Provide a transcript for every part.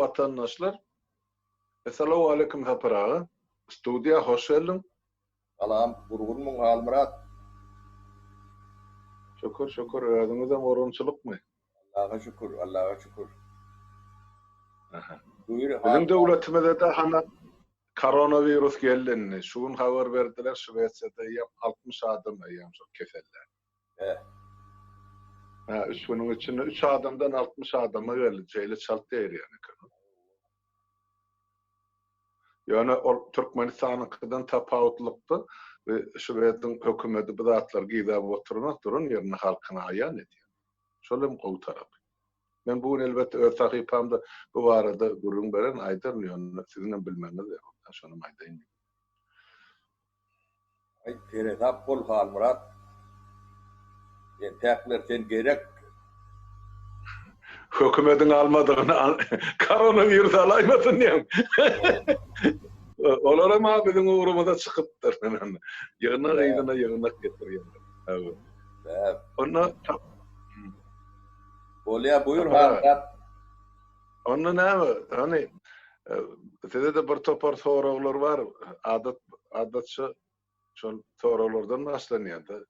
Watandaşlar Essalawwaleýkim Sapar aga. Studiýa hoş geldiň. Salam gurgunmyň Halmyrat. Şükür şükür özüňizem gurgunçylykmy. Allaha şükür Allaha şükür. Aha. Buýur Biziň döwletimizede hana koronawirus geldi indi. Şu gün habar berdiler Şwesiýada eýýäm 60 adam eýýäm şol kesellän. He. Hä, üç günüň içinde üç adamdan 60 adama geldi. Şeýle çalt ýaýraýan eken. Ýöne ol Türkmenistanyňkydan tapawutlykda Şwediň hökümeti bu zatlary gizläp oturmaz, duran ýerinde halkyna aýan edýär. Şol hem gowy tarapy. Men bu gün elbetde öz sahypamda bu barada gürrüň bererin, aýdaryn, ýöne siziň hem bilmegiňiz zerur, şonam aýdaýyn diýdim. Aý seresap bol Halmyrat. Entäkler sen gerek. Hökümediň almadygyny koronawirus alaýmasyn diýen. Olaram ha biziň ugrumyza çykypdyr. Ýygnak yzyna ýygnak getirýärler. Onda Bolýa buýur Halmyrat. Onda näme, hany, size-de bir topar soraglar bar, adat, adatça şol soraglardan başlanýar-da.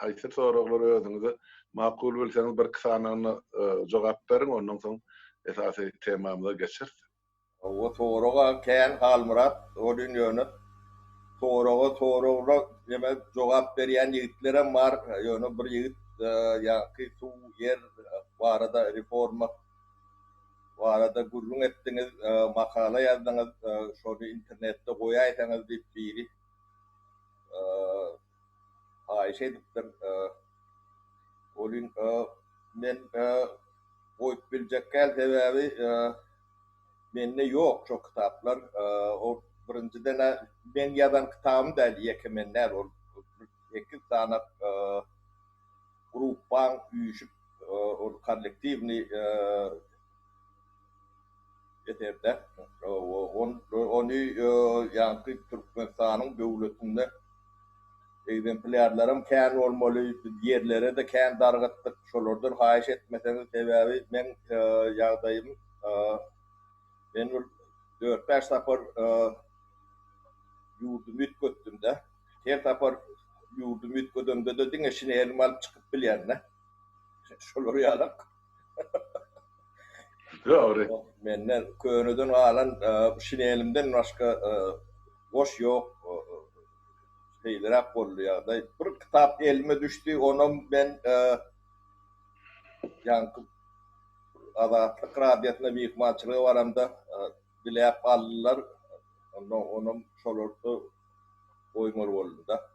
Haýsy soraglary özüňize makul bilseňiz birki sanyna jogap beriň, ondan soň esasy temamyza geçeris. Hawa, sorag-a kän Halmyrat, welin ýöne soraga soragla neme jogap berýän ýigitlerem bar, ýöne bir ýigit ýaňky suw, ýer barada reforma barada gürrüň etdiňiz, makala ýazdyňyz, şony internetde goýaýsaňyz diýip biri haýyş edipdir. Welin men goýup biljek däl, sebäbi mende ýok şo kitaplar. Ol birinjiden-ä meň ýazan kitabym däl, ýeke men däl, ol sekiz sany gruppaň üýşüp ol kollektiwnyý eserde ony ýaňky Türkmenistanyň döwletinde egzemplýarlaram kän bolmaly, biz ýerlere-de kän dargatdyk, şolardan haýyş etmeseňiz, sebäbi meň ýagdaýym men bir dört-bäş sapar ýurdumy üýtgetdim-de, her sapar Ýurdumy üýtgedemde-de diňe şinelimi alyp çykyp bilýän-dä. Şolar ýalak. Dogry. Menden köneden galan şinelimden başga goş ýok. Şeýleräk boldy ýagdaý. Bir kitap elime düşdi, onam men ýaňky Azatlyk radiosyna myhmançylyga baramda diläp aldylar. Onda onam şolarda goýmaly boldy-da.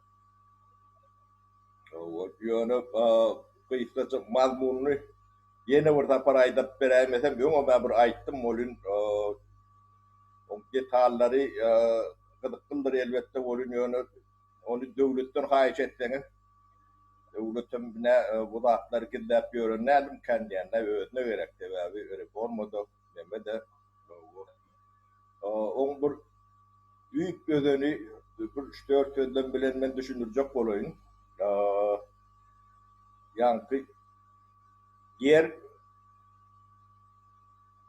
Ýöne gysgaça mazmunyny ýene bir sapar aýdyp beräýmesem, öňem-ä bir aýtdym welin, oň detallary gyzyklydyr elbetde welin, ýöne ony döwletden haýyş etseňiz, döwletem nä bu zatlary gizläp ýören dälmikän diýen-dä, özüne gerek, sebäbi reforma-da, neme-de. Oň bir düýp özeni bir üç-dört sözlem bilen men düşündirjek bolaýyn. Ýaňky ýer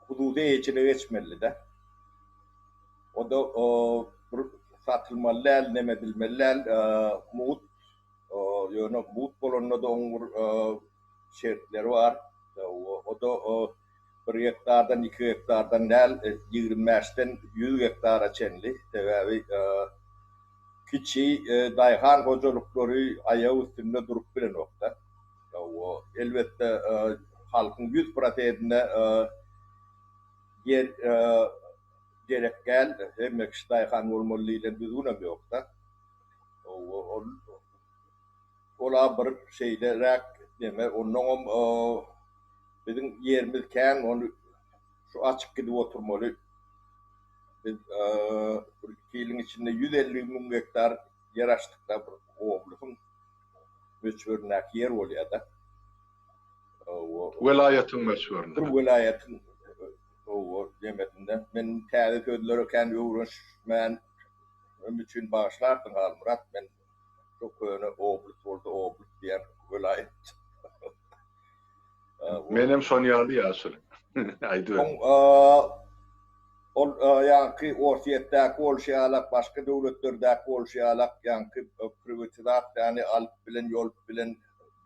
hususy eýeçilige geçmelidi-de. O-da bir satylmaly däl, neme edilmeli däl, mugt. Ýöne mugt bolanda-da oň bir şertleri bar. O-da Bir gektardan, iki gektardan däl, 25-den 100 gektara çenli. Sebäbi kiçi daýhan hojalyklary aýak üstünde durup bilenok-da. Elbetde, halkyň ýüz prosedine ýer gerek däl, hemme kişi daýhan bolmaly diýlen düzgünem ýok-da. Ol Ol-a bir şeýleräk neme, onnoňam biziň ýerimiz kän, ony şu açyk gidip oturmaly. Biz bir iki ýylyň içinde 150 müň gektar ýer açdyk-da, bir oblasyň möçberindäki ýer bolýar-da. Welaýatyň möçberinde. Bir welaýatyň nemesinde. Men täze sözlere kän öwrenişmän üçin bagyşlarsyň Halmyrat, men Şu köne oblast bolsa oblast diýen welaýat. Menem şon ýaly ýaşuly. Aýdyber. Oň. Ol ýaňky Orsýetdäki bolşy ýalak, başga döwletlerdäki bolşy ýalak, ýaňky priwatizasiýany alyp bilen, ýolup bilen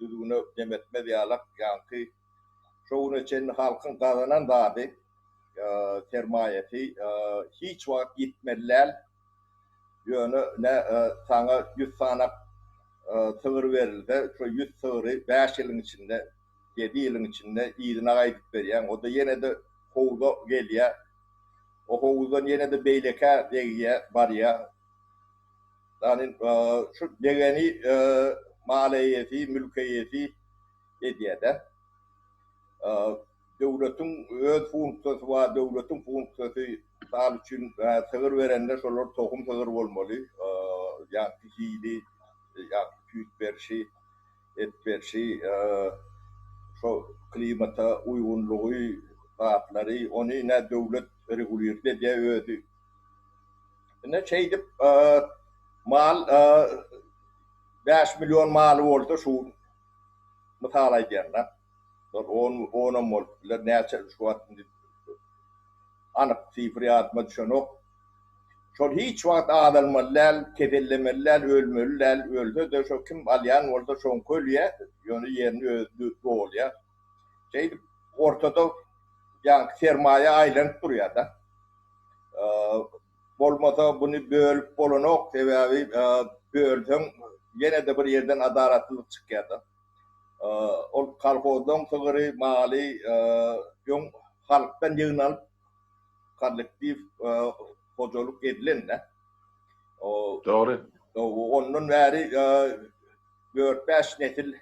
düzgüne nem etmez ýalak, ýaňky şo güne çenli halkyň gazanan zady, sermaýasy hiç wagt ýitmeli däl. Ýöne nä saňa ýüz sanak sygyr berilse, şo ýüz sygry bäş ýylyň içinde, ýedi ýylyň içinde yzyna gaýdyp berýäň. O-da ýene-de howza gelýär. O howuzdan ýene-de beýlekä degýär, barýar. Ýagny şu degeni mal eýesi, mülk eýesi edýär-de. Döwletiň öz funksiýasy bar, döwletiň funksiýasy, mysal üçin, sygyr berende şolar tohum sygyr bolmaly, ýagty hili, ýagty süýt berşi, et berşi, şo klimata uýgunlygy zatlary, ony ine döwlet regulirdi edýär özi. Ine şeýdip mal 5 million maly bolsa şu mysal aýdýan-da. Şol on, onam bolup biler. Näçe şu wagt indi anyk sifr ýadyma düşenok. Şol hiç wagt azalmaly däl, kesellemeli däl, ölmeli däl. Ölse-de şo kim alýan bolsa şoňky ölýär. Ýöne ýerini özi dolýar. Şeýdip ortada ýaňky sermaýa aýlanyp durýar-da. Bolmasa buny bölüp bolanok, sebäbi bölseň ýene-de bir ýerden adalatlylyk çykýar-da. Ol kolhozlaň sygyry, maly öň halkdan ýygnalyp kollektiw hojalyk edilen-de. Dogry. Ondan bäri dört-bäş nesil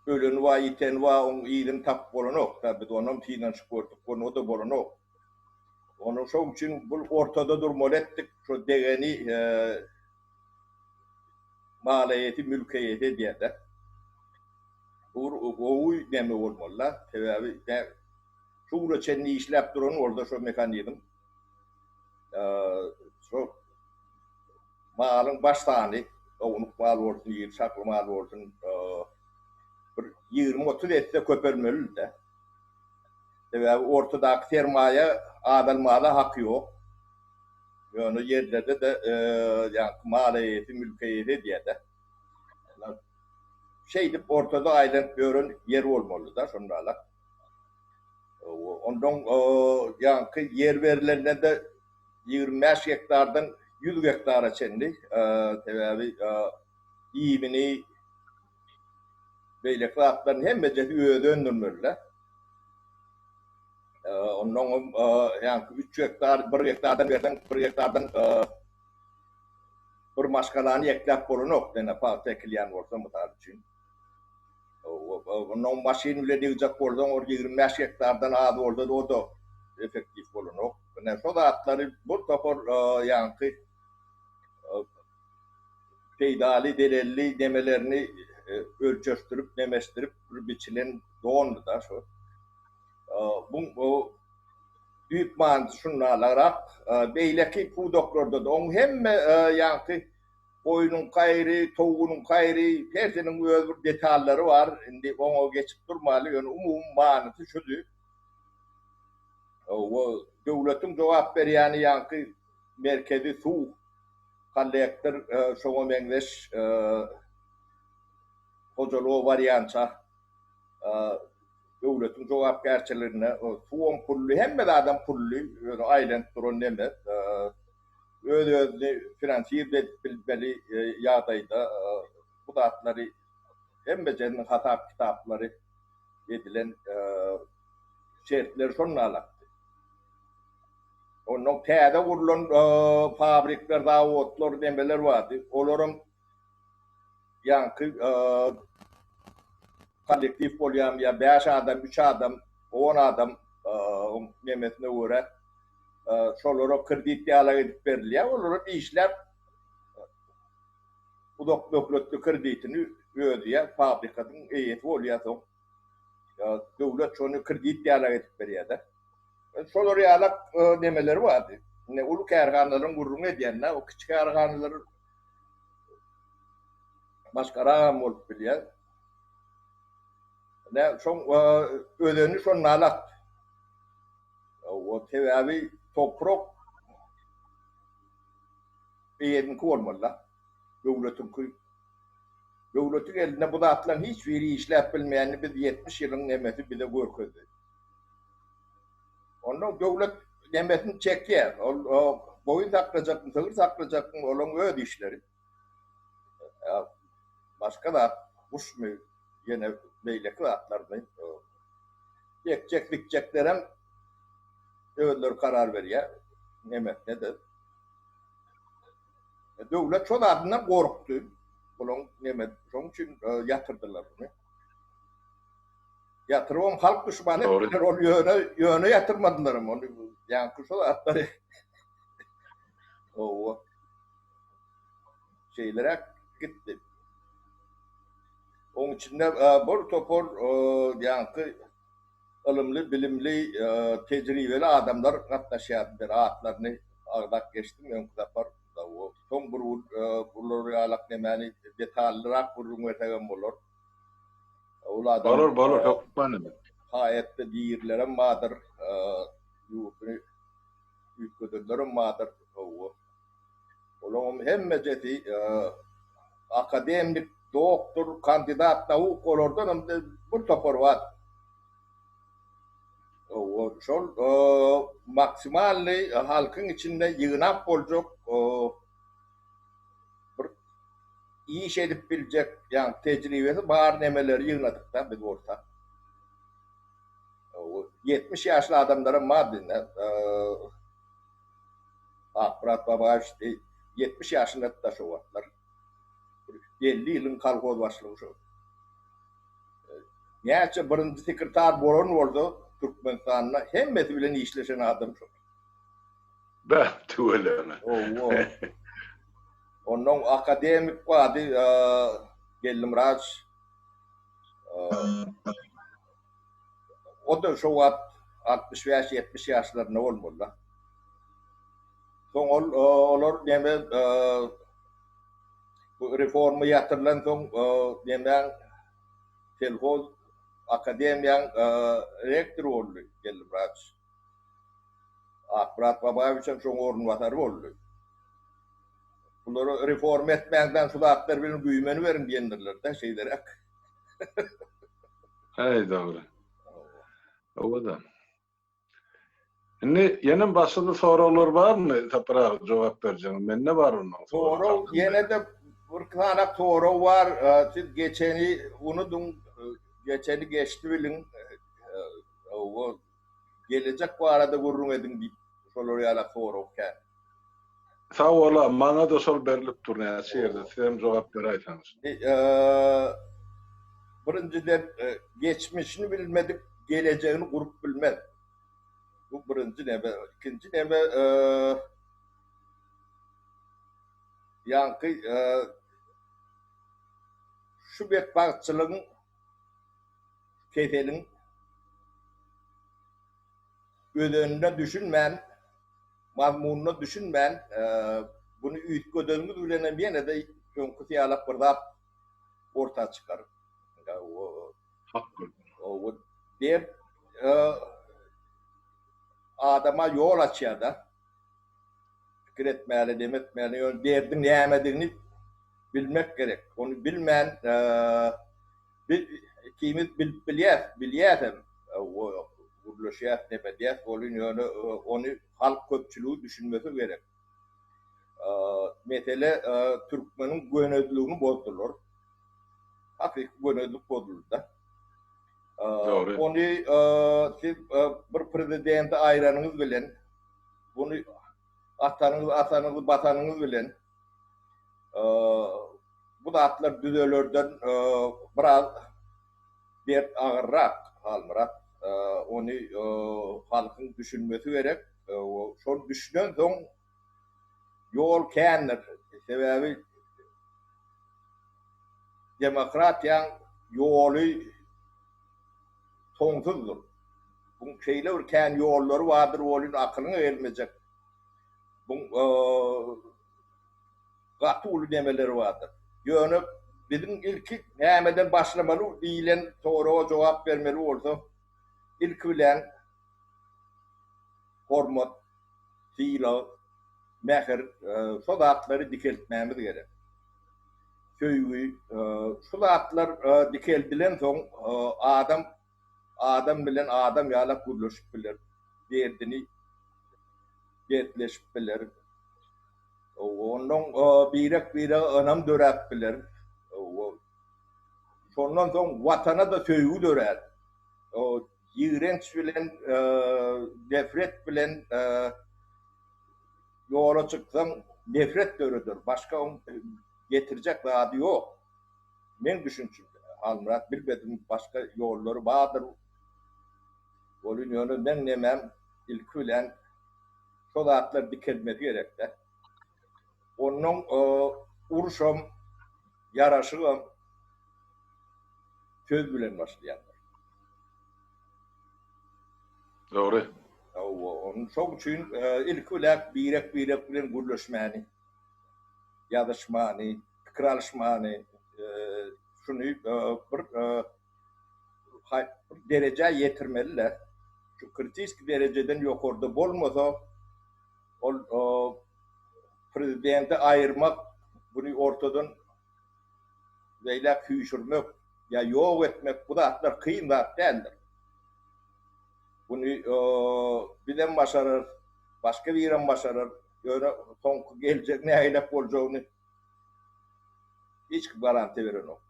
öleni bar, ýiteni bar, oň yzyny tapyp bolanok-da. Biz onam synanyşyp gördük, o-da bolanok. Onuň şoň üçin bul ortada durmaly etdik, şo degeni mal eýesi, mülk eýesi edýär-de. Bu bir gowy neme bolmaly-da, sebäbi şu güne çenli işläp duran bolsa şo mehanizm, şo malyň baş sany, ownuk mal bolsun, iri şahly mal bolsun, bir 20-30 esse köpelmeli-de. Sebäbi ortadaky sermaýa azalmana haky ýok. Ýöne ýerlerde-de ýaňky mal eýesi, mülk eýesi edýär-de. Şeýdip ortada aýlanyp ýören ýer bolmaly-da şonda-la. Ondan ýaňky ýer berlende-de 25 gektardan 100 gektara çenli, sebäbi iýmini, beýleki zatlaryň hemmejesi özi öndürmeli-de. Onnoňam ýaňky üç gektar, bir gektardan berseň, bir gektardan bir maşgalany ekläp bolanok, ine pagta ekilýän bolsa mysal üçin. Onnoň maşyn bilen ýygjak bolsaň, ol 25 gektardan az bolsa-da o-da effektiw bolanok. Ine şo zatlary bir topar ýaňky peýdaly, zelelli nemelerini ölçeşdirip, nemeşdirip bir biçilen dondy-da şo. Bu düýp manysy şundalagrak. Beýleki pudaklarda-da oň hemme ýaňky goýnuňky aýry, towugynyňky aýry, hersiniň öz bir detallary bar. Indi oňa geçip durmaly, ýöne umumy manysy şudy. Döwletiň jogap berýäni ýaňky merkezi suw kollektor şoňa meňzeş hojalyga barýança döwletiň jogapkärçiliginde suwam pully, hemme zadam pully, ýöne aýlanyp duran neme, öz-özüni finansir edip bilmeli ýagdaýda bu zatlary hemmejesiniň hasap-kitaplary edilen şertler şonda alakdy. Ondan täze gurlan fabrikler, zawodlar, nemeler bardy. Olaram ýaňky kollektiw bolýarmy ýa bäş adam, üç adam, on adam oň nemesine görä şolara kredit ýalak edip berilýär. Olaram işläp uzak möhletli kreditini ödeýär, fabrikasynyň eýesi bolýar soň. Döwlet şony kredit ýalak edip berýär-de. Şolar ýalak nemeleri bardy. Indi uly kärhanalaryň gürrüňini edýän-dä, o kiçi kärhanalar başgaragam bolup bilýär. Nä, şoň özeni şonda alak. O sebäbi toprak eýesiniňki bolmaly-da. Döwletiňki. Döwletiň elinde bu zatlaryň hiç biri işläp bilmeýänini biz 70 ýylyň nemesi bize görkezdi. Onda döwlet nemesini çekýär. Ol goýun saklajakmy, sygyr saklajakmy, olaň öz işleri. Başga zat, guşmy, ýene beýleki zatlarmy, ekjek, dikjeklerem özleri karar berýär, nemesine-de. Döwlet şo zadyndan gorkdy. Bulaň neme, şonuň üçin ýatyrdylar muny. Ýatyrybam halk duşmany etdiler, ol ýöne, ýöne ýatyrmadylaram ony. Ýaňky şo zatlary. Owa. Şeýleräk gitdi. Oň içinde bir topar ýaňky ylymly, bilimli, tejribeli adamlar gatnaşýardylar. Atlaryny agzap geçdim öňki sapar. Soň bir gün bular ýalak nemäni detallyrak gürrüň bersegem bolar. Ol adam Bolar, bolar, hökman. Haýatda dirilerem bardyr, ýurduny üýtgedenlerem bardyr. Olaryň hemmejesi akademik, doktor, kandidat nauk olardan hem bir topar bar. Şol maksimalny halkyň içinde ýygnap boljak bir iş edip biljek, ýagny tejribesi bar nemeleri ýygnadyk-da biz bolsa. 70 ýaşly adamlaram bar bizde. Akmyrat Babaýewiç 70 ýaşyndady-da şo wagtlar. Bir 50 ýylyň kolhoz başlygy şo. Näçe birinji sekretar bolan bolsa Türkmenistanda hemmesi bilen işleşen adam şo. Bäh, tüweleme. Owo. Onnoň akademik bardy, Geldimyraç. O-da şo wagt 65-70 ýaşlarynda bolmaly-da. Soň ol olar neme bu reforma ýatyrylan soň nemäň selhoz akademiýaň rektory boldy Geldimyraç. Akmyrat Babaýewiç hem şoň orunbasary boldy. Bulara reforma etmäňden şu zatlar bilen güýmeniberiň diýendirler-de, şeýleräk. Häý, dogry. Owadan. Indi ýenem başga-da soraglar barmy, Sapar aga, jogap berjegiň? Mende bar ondan sorag. Sorag, ýene-de bir sany sorag bar. Siz geçeni unudyň, geçeni geçdi biliň. Gelejek barada gürrüň ediň diýip şolar ýalak sorag kän. Sag bola, maňa-da şol berlip dur näçe ýerde, siz hem jogap beräýseňiz. Birinjiden geçmişini bilmedik gelejegini gurup bilmez. Bu birinji neme. Ikinji neme ýaňky şu betbagtçylygyň keseliň özenine düşünmän, mazmunyna düşünmän, buny üýtgedeniňiz bilen hem ýene-de öňküsi ýalak bir zat orta çykar. Dert adama ýol açýar-da. Pikir etmäli, dem etmäli, ýöne derdiň nämedigini bilmek gerek. Ony bilmän, Biz ikimiz bilip bilýäs, bilýäsem, gürleşýäs, neme edýäs, welin ýöne ony halk köpçüligi düşünmesi gerek. Mesele türkmeniň gönezligini bozdular. Hakyky gönezlik bozuldy-da. Dogry. Ony siz bir prezidenti aýranyňyz bilen, buny atanyňyz, asanyňyz, basanyňyz bilen Bu zatlar düzelerden biraz dert agyrrak, Halmyrat. Ony halkyň düşünmesi gerek. Şol düşünensoň ýol kändir. Sebäbi demokratiýaň ýoly soňsuzdyr. Buň şeýle bir kän ýollary bardyr welin akylyňa gelmejek. Buň gaty uly nemeleri bardyr. Ýöne biziň ilki nämeden başlamaly diýlen soraga jogap bermeli bolsa, ilki bilen. Hormat, sylag, mähir, şo zatlary dikeltmämiz gerek. Söýgi, şu zatlar dikeldilensoň adam adam bilen adam ýalak gürleşip biler, derdini dertleşip biler. Onnoň birek-birege ynam döräp biler. Şondan soň Watana-da söýgi dörär. Ýigrenç bilen, nefret bilen ýola çyksaň, nefret döreder. Başga oň getirjek zady ýok. Meň düşünjimde. Halmyrat bilmedim, başga ýollary bardyr. Welin ýöne meň nemäm ilki bilen şo zatlar dikelmesi gerek-dä. Onnoň urşam, ýaraşygam söz bilen başlaýandyr. Dogry. Hawa, onuň şoň üçin ilki bilen birek-birek bilen gürleşmäni, ýazyşmany, pikir alyşmany, şuny bir bir derejä ýetirmeli-de. Şu kritiski derejeden ýokarda bolmasa, ol prezidenti aýyrmak, buny ortadan beýläk süýşürmek ýa ýok etmek bu zatlar kyn zat däldir. Buny bizem başararys, başga birem başarar. Ýöne soňky geljek nähilek boljagyny hiç kim garantiýa berenok.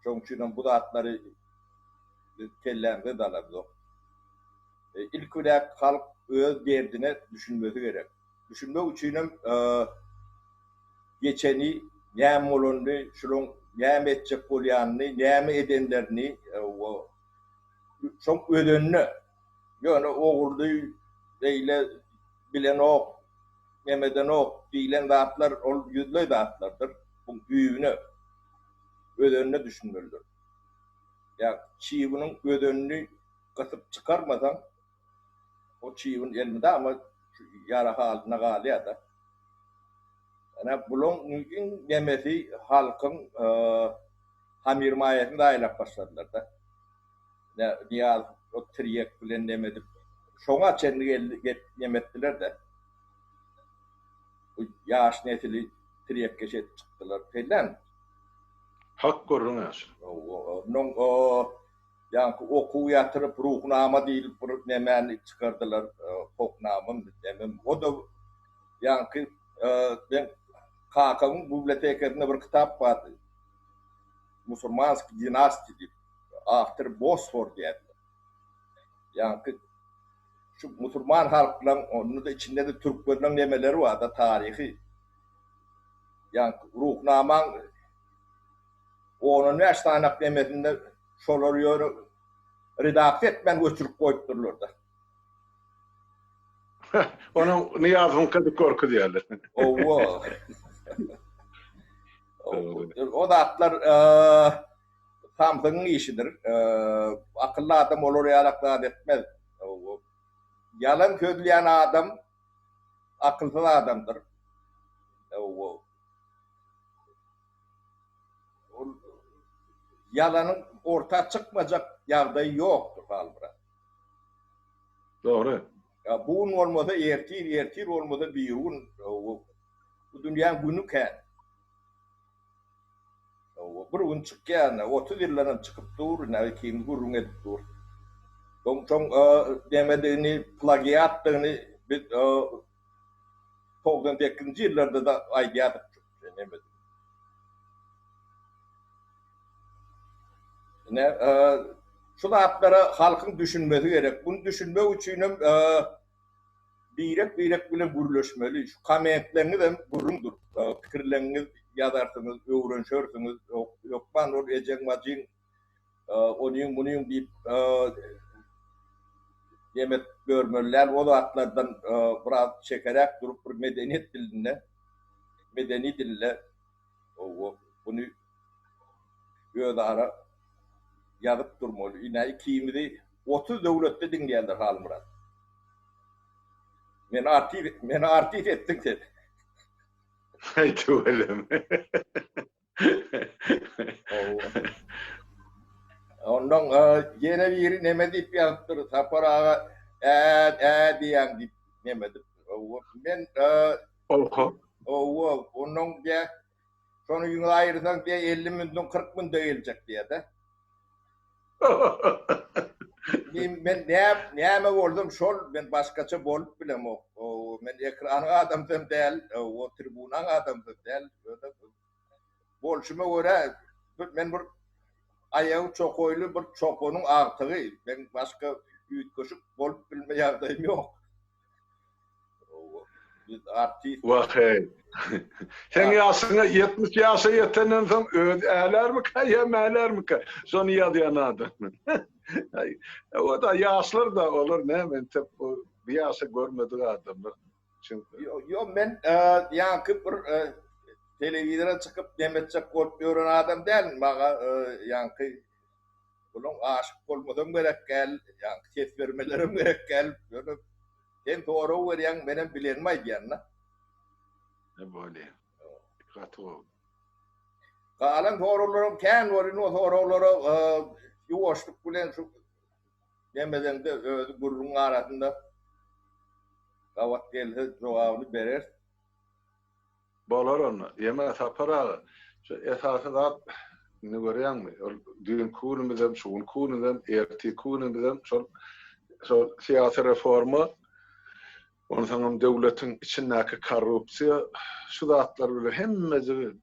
Şonuň üçinem bu zatlary biz kellämize dalamzok. Ilki bilen halk öz derdine düşünmesi gerek. Düşünmek üçinem geçeni, näme bolanyny, şulaň näme etjek bolýanyny, näme edenlerini şoň özenine, ýöne ogurly beýle bilenok, nemedenok diýlen zatlar ol ýüzleý zatlardyr. Bu düýbüne, özenine düşünmelidir. Ýa çybynyň özenini gysyp çykarmasaň, o çybyn elmydama şu ýara halyna galýar-da. Ene bulaň iň nemesi halkyň hamyrmaýasyny zaýalap başladylar-da. Nyýazow o tirýek bilen neme edip, şoňa çenli geldi, neme etdiler-de. Bu ýaş nesili tirýekkeş edip çykdylar. Pelläň. Hak gürrüň ýaş. Onuň o ýaňky okuw ýatyryp Ruhnama diýlip bir nemäni çykardylar, hoknamamy, nememi. O-da ýaňky meň kakamyň bibliotekasynda bir kitap bardy. Musurmanskiý dinastiýa diýip, awtory Bosfor diýýärdiler. Ýaňky şu musurman halklaryň, onda-da içinde-de türkmenleň nemeleri bar-da, taryhy. Ýaňky Ruhnamaň on-on bäş sanak nemesinde şolary ýöne redaksiýa etmän göçürip goýupdyrlar-da. Onuň Nyýazowyňky edip görkezýärler. Owa. O zatlar samsygyň işidir. Akylly adam olar ýalak zat etmez. Ýalan sözleýän adam akylsyz adamdyr. Ol ýalanyň orta çykmajak ýagdaýy ýokdur Halmyrat. Dogry. Ýa bu gün bolmasa ertir, ertir bolmasa birigün. Bu dünýäň güni kän. Bir gün çykýar ine, 30 ýyldanam çykyp dur, ine ikimiz gürrüň edip dur. Soň şoň nemedigini, plagiatdygyny biz 98-nji ýyllarda-da aýdýardyk. Neme. Ine, şu zatlara halkyň düşünmesi gerek. Bunu düşünmek üçinem birek-birek bilen gürleşmeli. Şu kommentleriňizem gürrüňdir. Pikirleriňiz ýazarsyňyz, öwrenşersiňiz. Hökman ol ejeň-bajyň, onuň, munuň diýip neme görmeli däl. O zatlardan biraz çekeräk durup bir medeniýet dilinde, medeni dilde buny özara ýazyp durmaly. Ine ikimizi 30 döwletde diňleýändir Halmyrat. Meni artist, meni artist etdiň sen. Aý tüweleme. Ondan ýene biri neme diýip ýazypdyr, Sapar aga ä ä diýýäň diýip. Neme edip, men Oho. Owa, ondan diýä, şony ýüňe aýyrsaň diýä 50 münden 40 münde geljek diýä-de. Men men näme boldum şol men başgaça bolup bilemok. Men ekranyň adamsam däl, o tribunaň adamsam däl. Ýöne bolşuma görä men bir aýagy çokaýly bir çopanyň agtygy. Men başga üýtgeşik bolup bilme ýagdaýym ýok. Biz artist. Wah-eý. Seň ýaşyňa 70 ýaşa ýetenden soň özi älärmikä ýa mälärmikä? Şony ýazýan adam. O-da ýaşlar-da olar näme entek bu ýaşa görmedik adamlar. Çünki. Ýok, men ýaňky bir telewizora çykyp dem etjek bolup ýören adam däl. Maňa ýaňky bulaň aşyk bolmasam gerek däl, ýaňky ses bermelerem gerek däl. Ýöne sen sorag berýäň, menem bilenimi aýdýan-da. Ne bolýa. Gaty gowy. Galan soraglaram kän bolýan, o soraglara ýuwaşlyk bilen şu Demeseňde özi gürrüň arasynda gabat gelse jogabyny bereris. Bolar onda. Ýeme Sapar aga, şu esasy zat indi görýäňmi, ol düýnki günümizem, şu günki günümizem, ertirki günümizem şol şol syýasy reforma, onsoňam döwletiň içindäki korrupsiýa şu zatlar bilen hemmejigi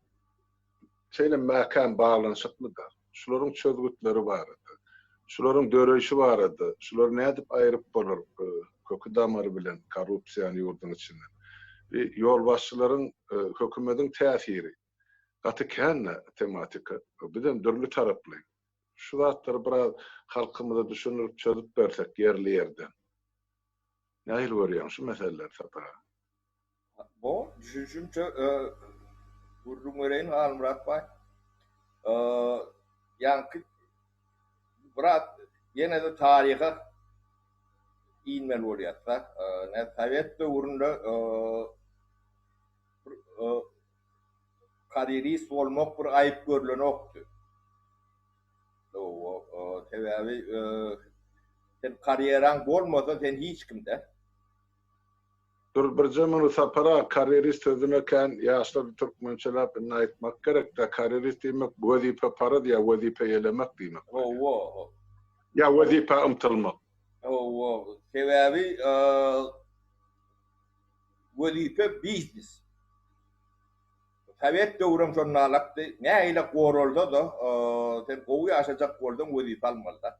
şeýle mäkäm baglanyşyklydyr. Şularyň çözgütleri barada, şularyň döreýşi barada, şulary nädip aýryp bolar köki-damary bilen korrupsiýany ýurduň içinden. Bir ýolbaşçylaryň, hökümediň täsiri gaty kän-de tematika. Bizem dürli taraplaýyn. Şu zatlary biraz halkymyza düşündirip çözüp bersek ýerli-ýerden. Nähili görýäň şu meseleleri Sapar aga? Bu düşünişimçe gürrüň bereýin Halmyrat baý. Ýaňky biraz ýene-de taryha inmeli bolýar-da. Näme sowet döwründe bir karýerist bolmak bir aýyp görlenokdy. Sebäbi sen karýeraň bolmasa sen hiç kimde. Dur birje muny Sapar aga karýerist sözüne kän ýaşlar türkmençeläp indi aýtmak gerekdä karýerist diýmek wezipeparaz ýa wezipe ýelemek diýmek bolýar. Hawa. Ýa wezipä ymtylmak. Hawa. Sebäbi wezipe biznes. Sowet döwrem şonalakdy. Nähili goralsa-da, sen gowy ýaşajak bolsaň wezipe almaly-da.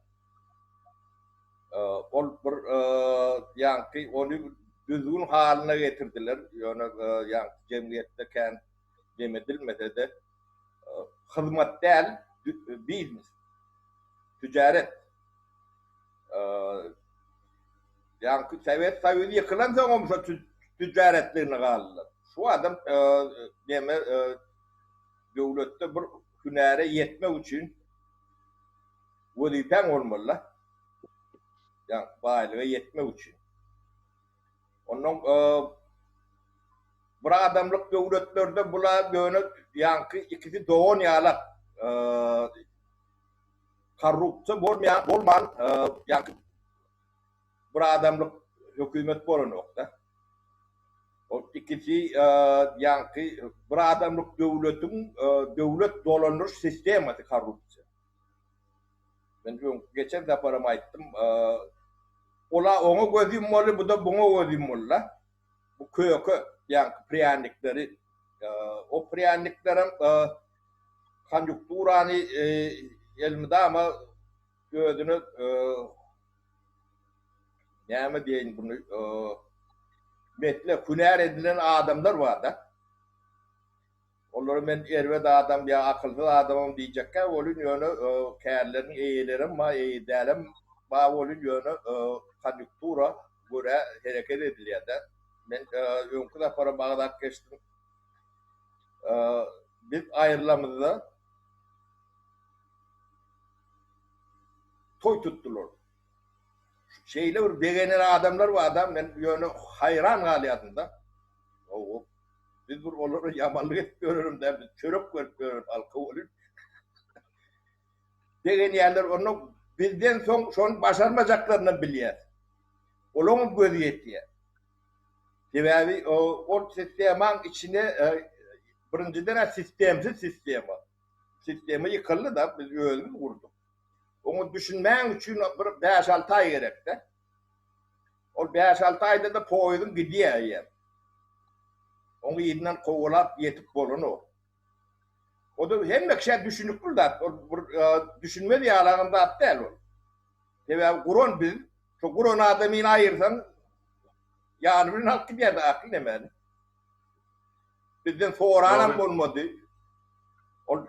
Ol bir ýaňky ony düzgün halyna getirdiler. Ýöne ýaňky jemgyýetde kän dem edilmese-de, hyzmat däl, biznes, tüjaret. Ýaňky Sowet Soýuzy ýykylansoňam şo tüjjaretligine galdylar. Şu adam neme döwletde bir hünäre ýetmek üçin wezipäň bolmaly-da. Ýaňky baýlyga ýetmek üçin. Ondan bir adamlyk döwletlerde bula ýöne ýaňky ikisi dogan ýalak korrupsiýa bolmaýan bolman ýaňky bir adamlyk hökümet bolanokda. Ol ikisi ýaňky bir adamlyk döwletiň döwlet dolandyryş sistemasy korrupsiýa. Men öň geçen saparam aýtdym. Ola oňa göz ýummaly, bu da buňa göz ýummaly-da. Bu köke ýaňky prýanikleri o prýaniklerem konýukturany elmydama özüne näme diýeýin bunu meslek, hünär edilen adamlar bar-da. Olara men erbet adam ýa akylsyz adamam diýjekkä welin ýöne kärleriniň eýelerem bar, eýe dälem bar welin ýöne konýuktura görä hereket edilýär-de. Men öňki saparam agzap geçdim. Biz aýrylamyzda toý tutdular. Şeýle bir begenen adamlar bar-da, men ýöne haýran galýardym-da. Biz bir olara ýamanlyk edip ýörelim däl, biz çörek berip ýörelim halka welin. Begenýärler, onda bizden soň şony başarmajaklarynam bilýäs. Olaňam gözi ýetýär. Sebäbi ol sistemaň içine birinjiden-ä sistemsiz sistema. Sistema ýykyldy-da, biz özümiz gurduk. Oňa düşünmäň üçin bir bäş-alty aý gerek-de. Ol bäş-alty aýda-da poýeziň gidýär eýýäm. Oň yzyndan kowalap ýetip bolanok. O-da hemme kişä düşünikli zat. Ol bir düşünmez ýalagam zat däl ol. Sebäbi guran biz, şo guran adamyny aýyrsaň, ýany bilen alyp gidýär-de akyl nemäni. Bizden soranam bolmady. Ol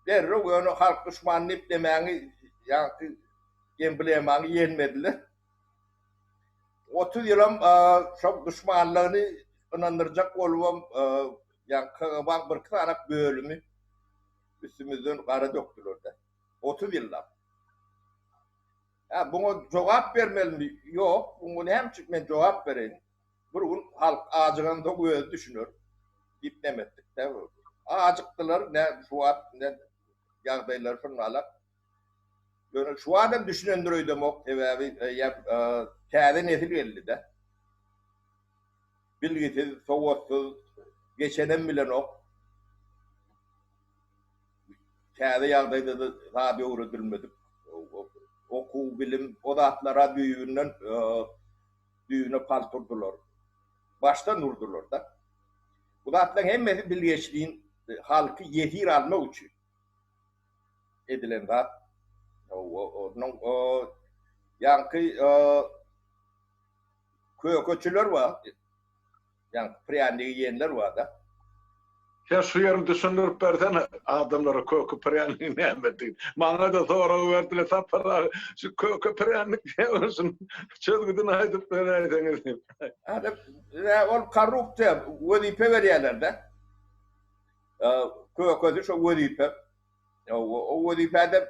derrew ýöne halk duşmany diýip nemäňi, ýaňky emblemaňy ýelmediler. 30 ýylam şo duşmanlygyny ynandyrjak bolubam ýaňky KGB-nyň birki sanak bölümi üstümizden gara dökdüler-de. 30 ýyllap. Hä, buňa jogap bermelimi? Ýok, buňa näme üçin men jogap bereýin? Bir gün halk ajygansoň özi düşüner diýip neme etdik-dä. Ajykdylar, nä şu wagt ine ýagdaýlary şunalak. Ýöne şu wagtam düşünendir öýdemok, sebäbi eýýäm täze nesil geldi-de. Bilgisiz, sowatsyz, geçenem bilenok. Täze ýagdaýda-da zat öwredilmedik. Okuw, bilim, o zatlara düýbünden düýbüne palt urdular. Başdan urdular-da. Bu zatlaryň hemmesi bilgeşlin halky ýesir almak üçin edilen zat. Onuň ýaňky kökeçiler bar. Ýaňky prýannigi iýenler bar-da. Sen şu ýerini düşündirip bersene adamlara köke prýannigiň nämedigini. Maňa-da sorag berdiler Sapar aga şu köke prýannik näme şunuň çözgüdini aýdyp beräýseňiz diýip. Hä ol korrupsiýa wezipe berýärler-de. Kökesi şo wezipe. O wezipede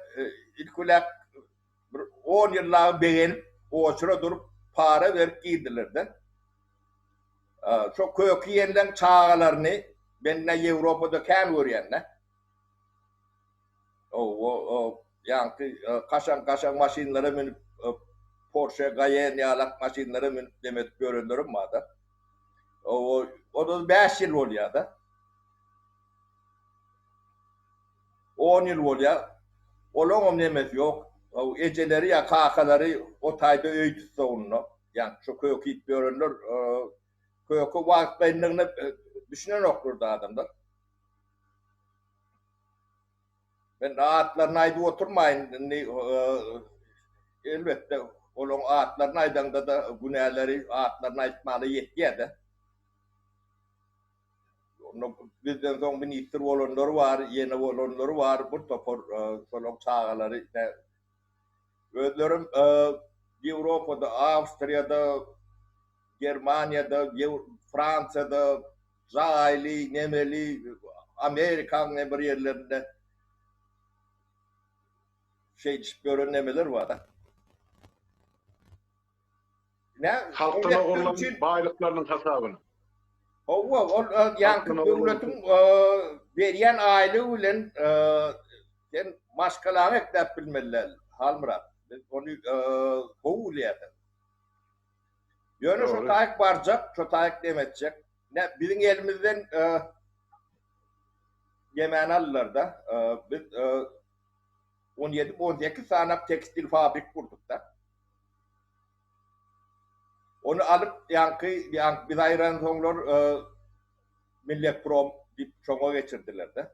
ilki bilen bir on ýyllagy begenip oçura durup para berip girdiler-de. Şo köki iýenleň çagalaryny men-ä Ýewropada kän görýän-dä. O ýaňky kaşaň-kaşaň maşynlara münüp, Porsche Cayenne ýalak maşynlara münüp neme edip ýörenlerem bar-da. 35 ýyl bolýar-da. On ýyl bolýar. Olaňam nemesi ýok. Ejeleri ýa kakalary o taýda öý tussagynda. Ýaňky şo köki iýip ýörenler köke wagtlaýynlygyna düşünenoklar-da adamlar. Men atlaryny aýdyp oturmaýyn. Indi elbetde olaň atlaryny aýdaňda-da günäleri atlaryny aýtmana ýetýär-de. Onda bizden soň ministr bolanlar bar, ýene bolanlar bar, bir topar şolaň çagalary özlerem Ýewropada, Awstriýada, Germaniýada, Fransiýada jaýly, nemeli, Amerikaň ne bir ýerlerinde şeýdişip ýören nemeler bar. Halkdan ogurlan baýlyklarynyň hasabyna. Hawa, ol ýaňky döwletiň berýän aýlygy bilen sen maşgalaňy ekläp bilmeli däl, Halmyrat. Biz ony gowy bilýäris. Ýöne şo taýyk barjak, şo taýyk dem etjek. Ne biziň elimizden ýemäni aldylar-da. Biz 17, 18 sany tekstil fabrik gurduk-da. Ony alyp ýaňky ýaňky biz aýransoňlar Milletprom diýip şoňa geçirdiler-de.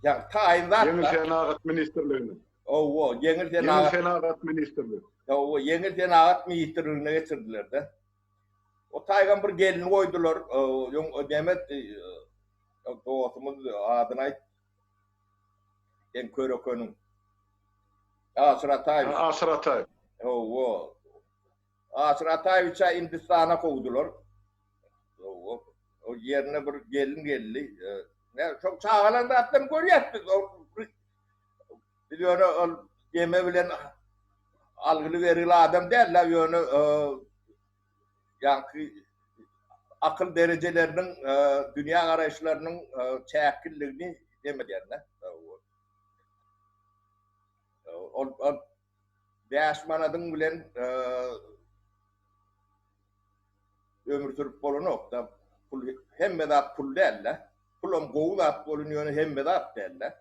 Ýaňky taýyn zat. Ýeňil senagat ministrligine. Hawa, ýeňil senagat. Ýeňil senagat ministrligi. Hawa, ýeňil senagat ministrligine geçirdiler-de. O taýgam bir gelin goýdular. Öň neme dostumyz adyny aýt. Sen körekeniň. Aşyr Ataýewiç. Aşyr Ataýew. Hawa. Aşyr Ataýewiçä Hindistana kowdular. Hawa. O ýerine bir gelin geldi. Ne, şo çagalan zatlaryny görýäs biz. Biz ýöne ol deme bilen algyly-bergili adam däl-de, ýöne ýaňky akyl derejeleriniň, dünýä garaýyşlarynyň çäkliligini dem edýän-de. Ol 5 manadyň bilen. ömür sürüp bolanok-da. Pul hemme zat pul däl-de. Pulam gowy zat bolun ýöne hemme zat däl-de.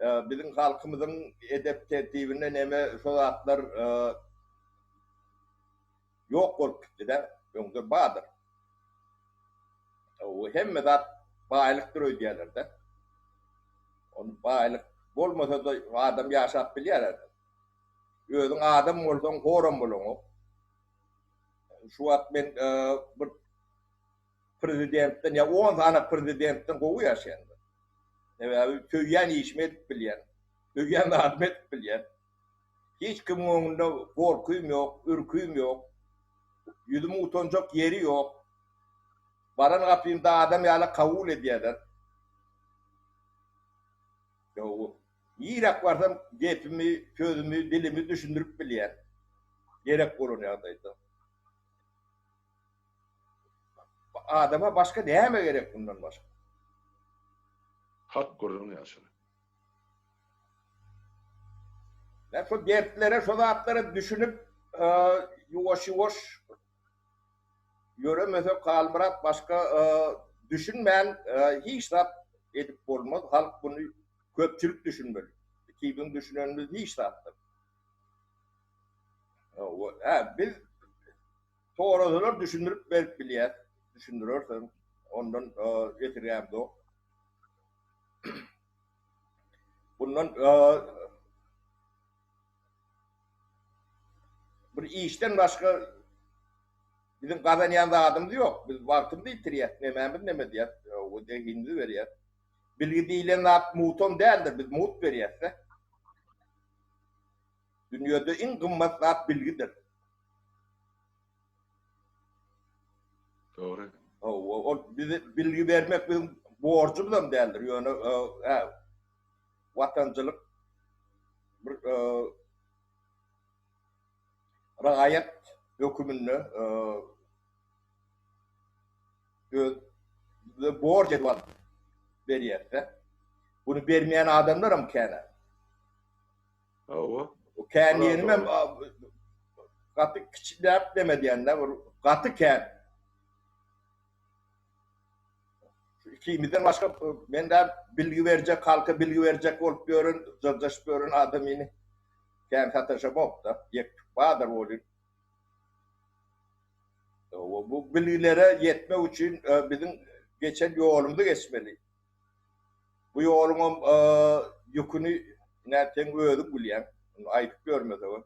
Biziň halkymyzyň edep-tertibinde neme şo zatlar ýok bolup gitdi-de. Öňde bardyr. Hemme zat baýlykdyr öýdýärler-de. Ony baýlyk bolmasa-da adam ýaşap bilýär. Özüň adam bolsaň horam bolaňok. Şu wagt men bir prezidentden ýa on sany prezidentden gowy ýaşaýan. Sebäbi söýýän işimi edip bilýän. Söýýän zadymy edip bilýän. Hiç kimiň öňünde gorkym ýok, ürküm ýok. Ýüzümiň utanjak ýeri ýok. Baran gapymda adam ýaly kabul edýärler. Ýok. Niräk barsam gepimi, sözümi, dilimi düşündirip bilýän. Gerek bolan ýagdaýda. Adama başga näme gerek mundan başga? Hak gürrüň ýaşuly. Men şo dertlere, şo zatlara düşünip, ýuwaş-ýuwaş Ýöremesek Halmyrat başga düşünmän hiç zat edip bolmaz halk buny köpçülik düşünmeli ikimiziň düşünenimiz hiç zatdyr hä biz sorasalar düşündirip berip bilýäs düşündirersem ondan esirgämzok bundan Bir işden başga biziň gazanýan zadymyz ýok. Biz wagtymyzy ýitirýäs, nemämiz neme diýýäs, zehinimizi berýäs. Bilgi diýlen zat mutam däldir, biz mugt berýäs-de. Dünýede iň gymmat zat bilgidir. Dogry. Hawa, ol bize bilgi bermek biziň borjumyzam däldir, ýöne hä, watançylyk bir raýat höküminde öz bize borç edip alyp berýär-de. Bunu bermeýän adamlar hem kän. Hawa. O kän diýenimem gaty kiçiläp deme diýende bir gaty kän. Ikimizden başga men de bilgi berjek, halka bilgi berjek bolup ýören, jyrjaşyp ýören adamyny kän sataşamok-da. Ýek-tük bardyr welin. Bu bilgilere ýetmek üçin biziň geçen ýolumyzy geçmeli. Bu ýoluňam ýüküni ine seň özüň bilýäň. Indi aýdyp ýörmesegem.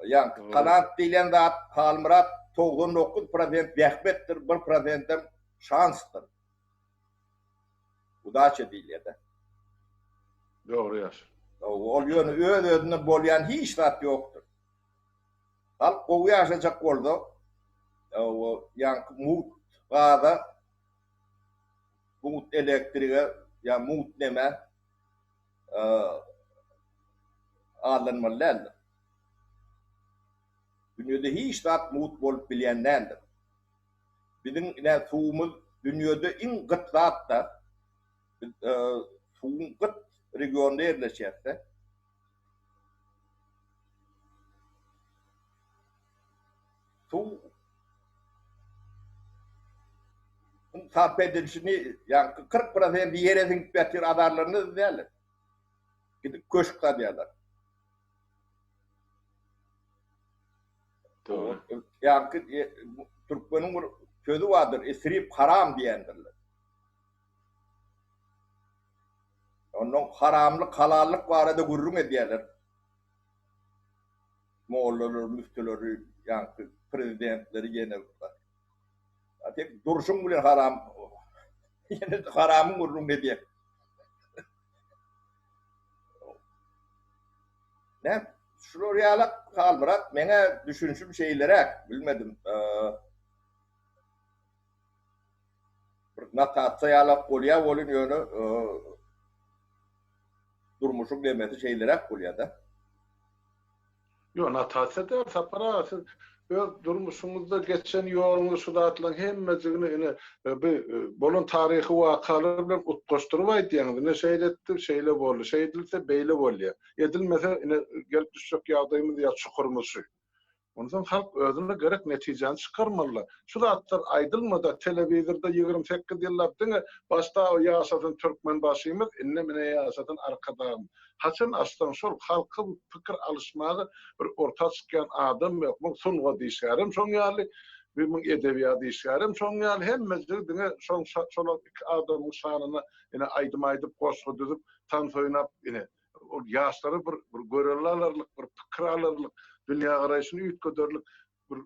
Ýaňky talant diýlen zat Halmyrat 99 prosent zähmetdir, bir prosentem şansdyr. Udaça diýilýär-de. Dogry ýaş. Ol ýöne öz-özünden bolýan hiç zat ýokdur. Halk gowy ýaşajak bolsa, ýaňky mugt gaza, mugt elektrige ýa mugt nemä aldanmaly däldir. Dünýede hiç zat mugt bolup bilýän däldir. Biziň ine suwumyz dünýede iň gyt zat-da. Biz suwuň gyt regionda ýerleşýäs-de. Suw sarp edilişini, ýagny 40 prosenti ýere siňip ýatyr azarlarynda däl. Gidip köşk gazýarlar. Dogry. Ýagny türkmeniň bir sözi bardyr, isrip haram diýendirler. Ondan haramlyk, halallyk barada gürrüň edýärler. Mollalar, müftüleri, ýaňky prezidentleri ýene A sen durşuň bilen haram ýene haramyň gürrüňini edýäň. Näme, şular ýalak Halmyrat, meňä düşünişim şeýleräk, bilmedim. Bir notasiýa ýalak bolýar welin ýöne durmuşyň demesi şeýleräk bolýar-da. Ýok, notasiýa däl, Sapar aga, siz öz durmuşyňyzda geçen ýoluňyzy şu zatlaryň hemmejigini ine bi bolan taryhy wakalar bilen utgaşdyryp aýdýaňyz. Ine şeýle etdi, şeýle boldy, şeýdilse beýle bolýar. Edilmese ine gelip düşjek ýagdaýymyz ýa çukurymyz şu. Onsoň halk özüne gerek netijäni çykarmalylar. Şu zatlar aýdylmada telewizorda 28 ýyllap diňe başda ýaşasyn Türkmenbaşymyz, indi mine ýaşasyn Arkadagymyz. Haçan açsaň şol halky pikir alyşmaga bir orta çykýan adam ýok. Muň sungat işgärem şoň ýaly, bir muň edebiýat işgärem şoň ýaly, hemmejigi diňe şoň şolar iki adamyň şanyna ine aýdym aýdyp, goşgy düzüp, tans oýnap ine ol ýaşlara bir bir görelde alarlyk, bir pikir alarlyk, dünýägaraýşyny üýtgederlik bir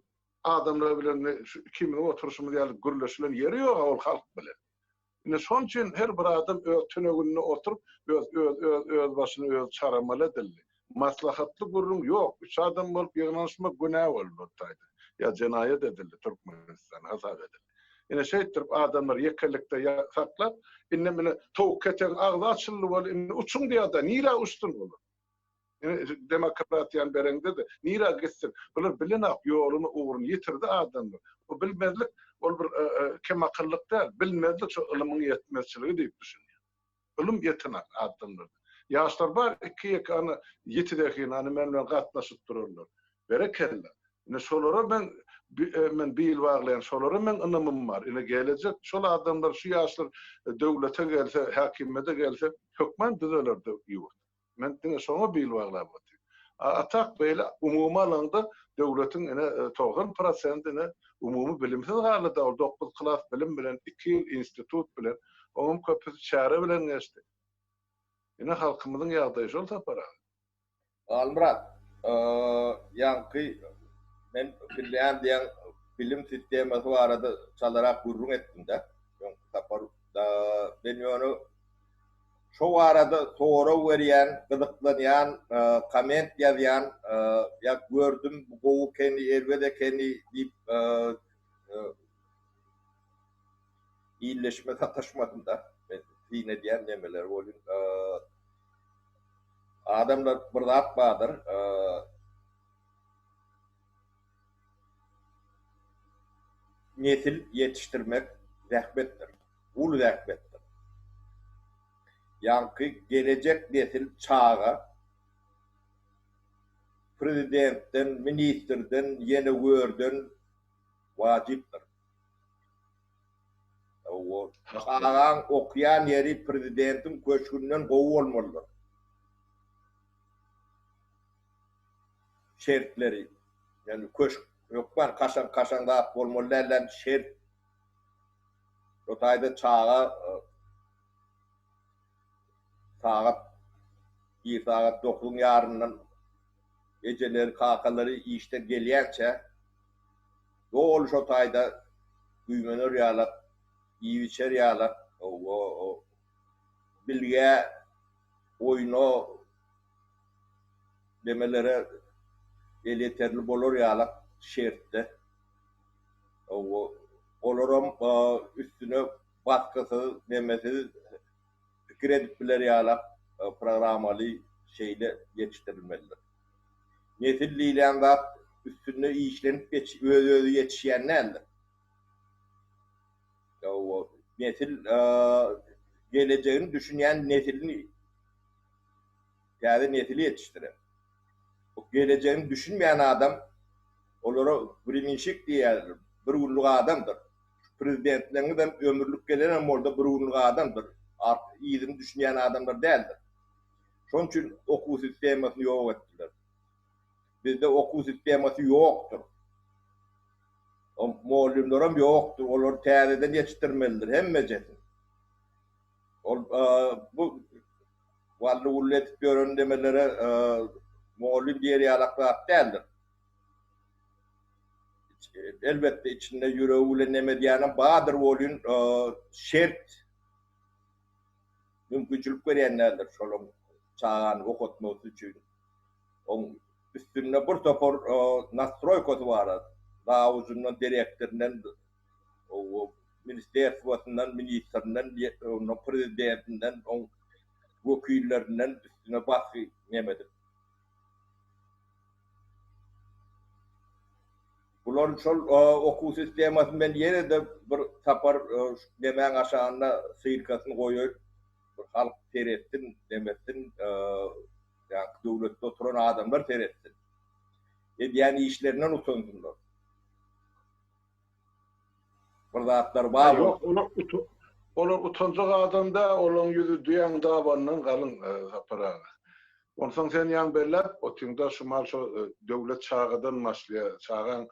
adamlar bilen şu ikimiziň oturyşymyz ýaly gürleşilen ýeri ýog-a ol halk bilen. Ine şonuň üçin her bir adam öz tüneginde oturyp, öz öz öz öz başyny özi çaramaly edildi. Maslahatly gürrüň ýok. Üç adam bolup ýygnanyşmak günä boldy bu taýda. Ýa jenaýat edildi Türkmenistanda hasap edildi. Ine şeýtdirip adamlar ýekelikde saklap, indi mine towuk ketegiň agzy açyldy weli indi uçuň diýýär-de, nirä uçsun olar? Ine demokratiýany bereňde-de nirä gitsin? Bular bilenok ýoluny, ugruny ýitirdi adamlar. Bu bilmezlik ol bir kemakyllyk däl, bilmezlik şo ylymyň ýetmezçiligi diýip düşünýän. Ylym ýetenak adamlarda. Ýaşlar bar iki-ýeke ana ýiti zehin ana men bilen gatnaşyp durarlar. Berekella. Ine şolara men men bil baglaýan, şolara meň ynamym bar. Ine gelejek şol adamlar şu ýaşlar döwlete gelse, häkimiýete gelse hökman düzeler ýurt. Men diňe şoňa bil baglap otyryn. A tak beýle umumy alaňda döwletiň ine 90 prosenti ine umumy bilimsiz galdy-da, ol dokuz klas bilim bilen, iki ýyl institut bilen, oňam köpüsi çäre bilen geçdi. Ine halkymyzyň ýagdaýy şol Sapar aga. Halmyrat, ýaňky men Finlýandiýaň bilim sistemasy barada çalarak gürrüň etdim-de, öňki sapar. Men ýöne Şo barada sorag berýän, gyzyklanýan, komment ýazýan, ýa gördüm bu gowy ekeni, erbet ekeni diýip illeşme sataşmadym-da. Men syn edýän nemeler welin adamlar bir zat bardyr. Nesil ýetişdirmek zähmetdir. Uly zähmetdir. Ýaňky gelejek nesil çaga prezidentden, ministrden, ýene görden wajypdyr. Çagaň okýan ýeri prezidentiň köşgünden gowy bolmalydyr. Şertleri, ýagny köşk hökman kaşaň-kaşaň zat bolmaly däl, şert Şo taýda çaga sagat ir sagat dokuzyň ýaryndan ejeleri, kakalary işden gelýänçä doly şo taýda güýmener ýalak, iýip-içer ýalak, bilgä, oýna demelere elýeterli bolar ýalak şertde. Olaram üstüne basgysyz, nemesiz pikir edip biler ýalak programmaly şeýle ýetişdirilmelidir. Nesil diýilýän zat üstünde işlenip öz-özi ýetişýän däldir. Nesil gelejegini düşünýän nesilini täze nesili ýetişdirer. Bu gelejegini düşünmeýän adam olara wremenşik diýýärler, bir günlük adamdyr. Şu prezidentleriňizem ömürlik gelenem bolsa bir günlük adamdyr. Artyk yzyny düşünýän adamlar däldir. Şonuň üçin okuw sistemasyny ýok etdiler. Bizde okuw sistemasy ýokdur. O mugallymlaram ýokdur, olary täzeden ýetişdirmelidir hemmejesini. Ol bu wally-wully edip ýören demelere mugallym diýer ýalak zat däldir. Elbetde içinde ýüregi bilen neme edýänem bardyr welin şert mümkinçilik berýän däldir şolaň çagany okatmasy üçin. Oň üstünde bir topar nastroýkasy bar. Zawujyndan, direktorinden, ministerstwosyndan, ministrinden, ondan prezidentinden, oň wekillerinden üstüne basgy neme edip. Bular şol okuw sistemasyny men ýene-de bir sapar nemäň aşagynda ssylkasyny goýaýyn. Bir halk seretsin, nemetsin, ýa döwletde oturan adamlar seretsin. Edýän işlerinden utansynlar. Bir zatlar bar. Ýok, olar olar utanjak adam däl, olaryň ýüzi düýäň dabanyndan galyň, Sapar aga. Onsoň sen ýaňy belläp otyňda şu mal şo döwlet çagadan başlaýar, çagaň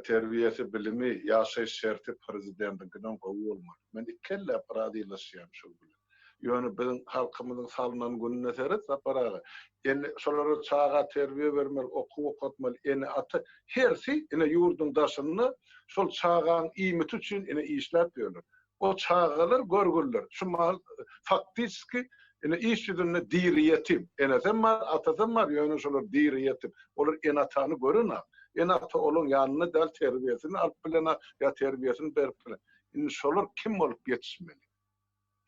terbiýesi, bilimi, ýaşaýyş şerti prezidendiňkiden gowy bolmaly. Men ikelläp razylaşýan şo bilen. Ýöne biziň halkymyzyň salnan gününe seret Sapar aga. Ene şolara çaga terbiýe bermeli, okuw okatmaly, ene-ata hersi ine ýurduň daşynda şol çagaň iýmiti üçin ine işläp ýörler. O çagalar görgüliler. Şu mahal faktiçeski ine iş ýüzünde diri ýetim. Enesem bar, atasam bar, ýöne şolar diri ýetim. Olar ene-atany görenak. Ene-ata olaň ýanynda däl, terbiýesini alyp bilenak ýa terbiýesini berip bilen. Indi şolar kim bolup ýetişmeli?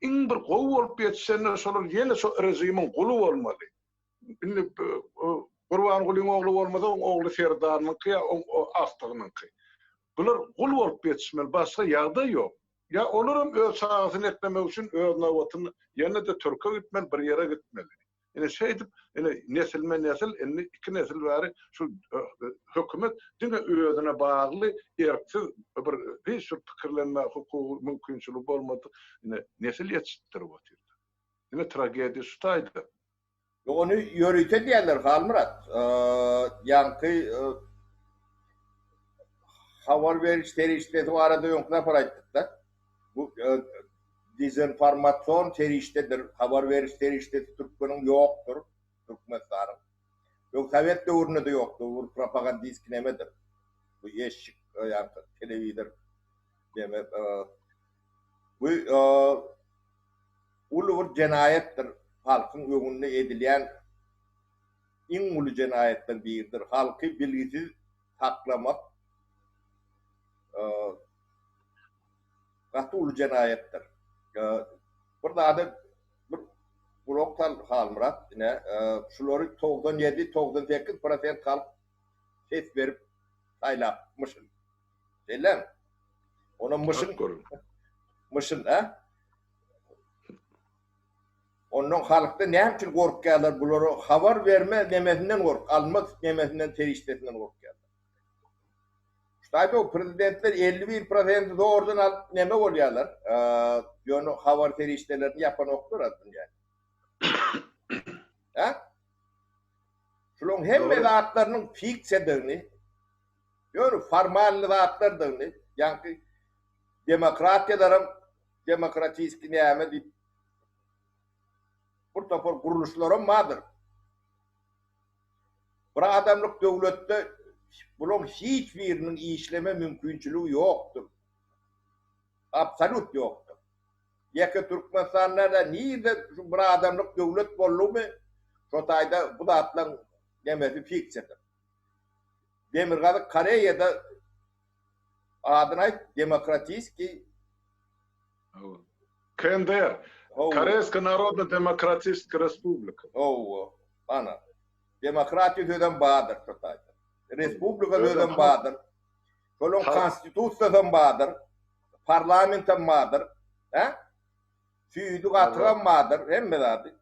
Iň bir gowy bolup ýetişende şolar ýene şo režimiň guly bolmaly. Indi Gurbangulyň ogly bolmasa, oň ogly Serdarynyňky ýa oň agtygynyňky. Bular gul bolup ýetişmeli, başga ýagdaý ýok. Ýa olaram öz çagasyny eklemek üçin öz nobatynda ýene-de türke gitmeli, bir ýere gitmeli. Ine şeýdip, ine nesilme-nesil, indi iki nesil bäri şu hökümet diňe özüne bagly erksiz bir hiç bir pikirlenme hukugy, mümkinçiligi bolmadyk ine nesil ýetişdirip otyr. Ine tragediýa şu taýda. Ýok ony ýörite diýerler Halmyrat. Ýaňky habar beriş serişdesi barada öňki sapar aýtdykda. Bu dezinformasion serişdedir. Habar beriş serişdesi türkmeniň ýokdur, Türkmenistanyň. Öň sowet döwründe-de ýokdy, bu bir propagandistki nemedir. Bu eşik, ýaňky telewizor neme bu uly bir jenaýatdyr, halkyň öňünde edilýän iň uly jenaýatlaryň biridir. Halky bilgisiz saklamak gaty uly jenaýatdyr. Bir zada bir gulak sal Halmyrat, ine, şulary 97, 98 prosent halk ses berip saýlapmyşyn. Şeýlemi? Onam myşyn. Myşyn, a? Ondan halkda näme üçin gorkýarlar bulara habar berme nemesinden gork, alma nemesinden serişdesinden gorkýarlar. Ştaýda prezidentler 51 prosenti zordan alyp neme bolýarlar. Ýöne habar serişdelerini ýapanoklar aslynda ýani. Ha? Şularyň hemme zatlarynyň fiksiýadygyny, ýöne formalny zatlardygyny, ýaňky demokratiýalaram demokratiski näme diýip bir topar gurluşlaram bardyr. Bir adamlyk döwletde bularyň hiç biriniň işleme mümkinçiligi ýokdur. Absolýut ýokdur. Ýeke Türkmenistanda da nirde şu bir adamlyk döwlet boldugymy şo taýda bu zatlaryň nemesi fiksiýadyr. Demirgazyk Koreýada adyny aýt demokratiskiý KNDR, Koreýska Narodna Demokratiski Respublika. Hawa, ana. Demokratiýa sözem bardyr şo taýda. Respublika sözem bardyr. Şolaň konstitusiýasam bardyr. Parlamentem bardyr. Hä? Süýdi gatygam bardyr, hemme zady.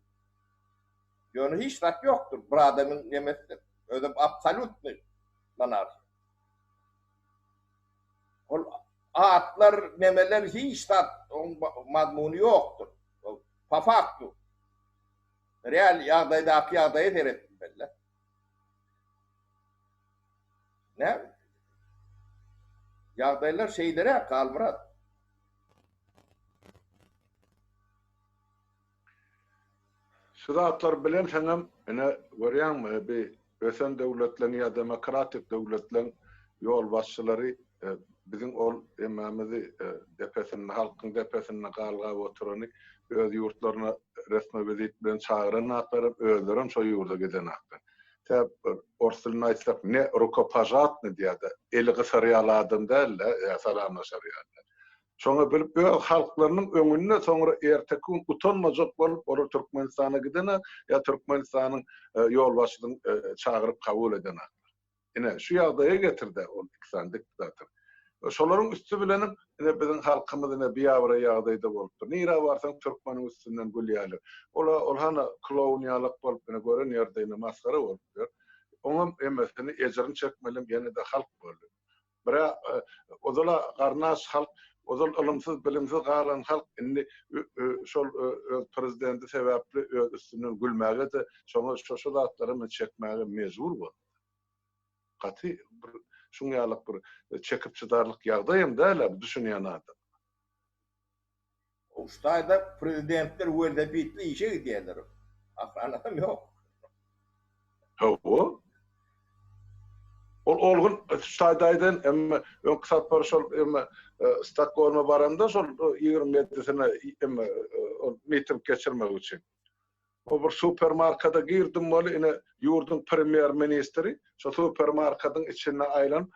Ýöne hiç zat ýokdur. Bir adamyň nemesidir. Özem absolýutnyý monarhiýa. Ol atlar, nemeler hiç zat oň mazmuny ýokdur. Po faktu. Real ýagdaýdaky ýagdaýa seretmeli. Näme? Ýagdaýlar şeýleräk, Halmyrat. Şu zatlary bilenseňem, ine, görýäňmi, bi ösen döwletleň ýa demokratik döwletleň ýolbaşçylary biziň ol hemmämizi depesinde, halkyň depesinde galgap oturany öz ýurtlaryna resmi wizit bilen çagyranaklar, özlerem şo ýurda gidenaklar. Tä bir ors dilinde aýtsak, ne rukopažatnyý diýýär-de, eli gysar ýaly adam däl-de, ýa salamlaşar ýaly. Şoňa bilip öz halklarynyň öňünde soňra erteki gün utanmajak bolup olar Türkmenistana gidenak ýa Türkmenistanyň ýolbaşçysyny çagyryp kabul edenaklar. Ine şu ýagdaýa getirdi ol iki sany diktator. Şolaryň üsti bilenem ine biziň halkymyz ine biabraý ýagdaýda bolupdyr. Nirä barsaň türkmeniň üstünden gülýärler. Ola ol hana kloun ýalak bolup ine gören ýerde ine masgara bolup ýör. Oňam emesini, ejirini çekmelem ýene-de halk boldy. Birä ozal-a garny aç halk, ozal ylymsyz, bilimsiz galan halk indi şol öz prezidenti sebäpli öz üstünden gülmäge-de, şoňa şo-şo zatlaram çekmäge mejbur boldy. Gaty bir şuň ýalyk bir çekip çydarlyk ýagdaýam däl-ä bu düşünýän adam. Uştaýda prezidentler welosipedli işe gidýärler. Ahranasam ýok. Hawa. Ol olgun ştaýda aýdan, emma öňki sapar şol emma Stokgolma baranda şol 27-sine emma ol miting geçirmek üçin. O bir supermarkada girdim weli ine ýurduň premýer ministri şo supermarkadyň içinde aýlanyp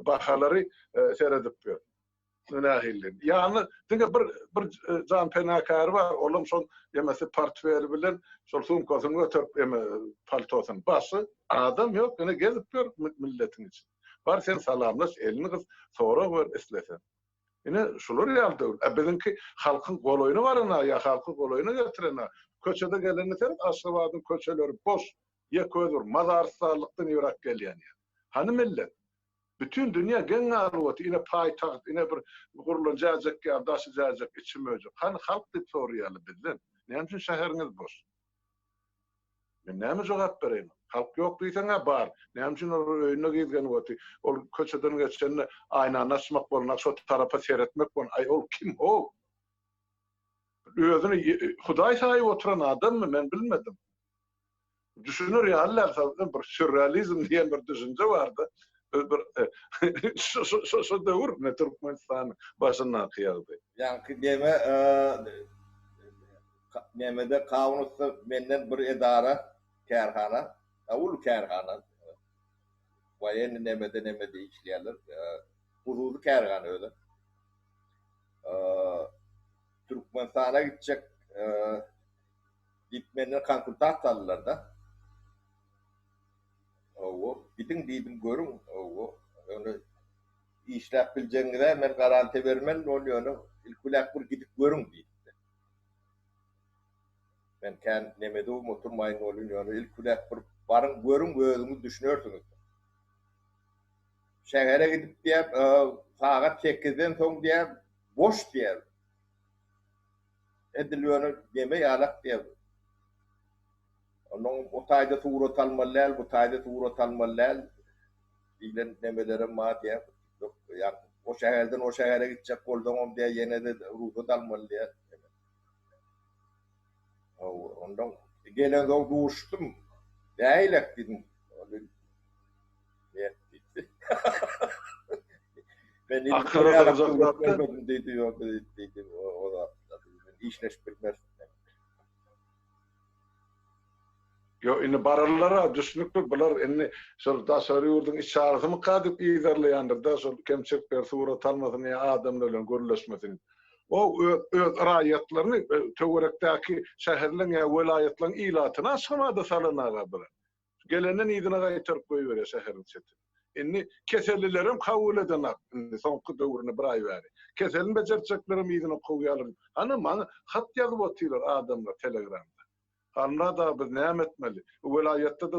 bahalary seredip ýör. Nähili? Ýany diňe bir bir jan penakäri bar, olam şol emesi portfeli bilen şol sumkasyny göterip eme paltosyny. Başga adam ýok, ine gezip ýör milletiň içinde. Bar sen salamlaş, elini gys, sorag ber islesen. Ine şular ýaly döwlet. A biziňki halkyň golaýyna barana ýa halky golaýyna getirene. Köçede gelende seret Aşgabadyň köçeleri boş, ýeke özi bir mazarystanlykdan ýöräp gelýän ýaly. Hany millet? Bütin dünýä geň galyp otyr, ine paýtagt, ine bir gurlan jäjek ýaly, daşy jäjek, içi möjek. Hany halk diýip soraýarlar bizden. Näme üçin şäheriňiz boş? Men näme jogap bereýin? Halk ýok diýseň-ä bar. Näme üçin olar öýünde gizlenip otyr? Ol köçeden geçende aýnany açmak bolnak, şo tarapa seretmek bolnak. Aý, ol kim how? Özüni Hudaý saýyp oturan adammy, men bilmedim. Düşüner ýaly däl, şol bir sýurrealizm diýen bir düşünje bardy. Bir şo döwür ne Türkmenistanyň başyndaky ýagdaý. Ýaňky neme nemede Kaunasda menden bir edara, kärhana, uly kärhana, woýennyý nemede nemede işleýärler, hususy kärhana özem. Türkmenistana gitjek Diýip menden konsultasiýa aldylar-da. Hawa, gidiň diýdim, görüň, hawa, ýöne işläp biljegiňize men garantiýa bermen, ol ýöne ilki bilen bir gidip görüň diýipdi. Men kän neme edibem oturmaýyn welin, ýöne ilki bilen bir baryň, görüň, özüňiz düşünersiňiz. Şähere gidip diýýär, sagat sekizden soň diýýär, boş diýýär. Edil ýöne geme ýalak diýer. Onnoň o taýda surat almaly däl, bu taýda surat almaly däl diýlen nemelerem bar diýer. Ýa o şäherden o şähere gitjek bolsaňam diýer, ýene-de rugsat almaly diýer. Hawa, onnoň gelensoň duşdum. Nähilek diýdim. Men Akyla sygjak görmedim diýdi, ýok diýdi, o zatlar. Işleşip bilmeris. Ýok, indi bararlar-a düşnükli, bular indi şol daşary ýurduň içalysymyka diýip yzarlaýandyr-da, şol kemçilikleri surat almasyn ýa adamlar bilen gürleşmesin. O öz öz raýatlaryny töwerekdäki şäherleň ýa welaýatlaryň ilatyny Aşgabada salanaga bular. Gelenden yzyna gaýtaryp goýberýär şäheriň çetine. Indi kesellilerem kabul edenak indi soňky döwründe bir aý bäri. Keselini bejertjeklerem yzyna kowýarlar. Hany maňa hat ýazyp otyrlar adamlar telegramda. Halmyrat aga biz näme etmeli? Welaýatda-da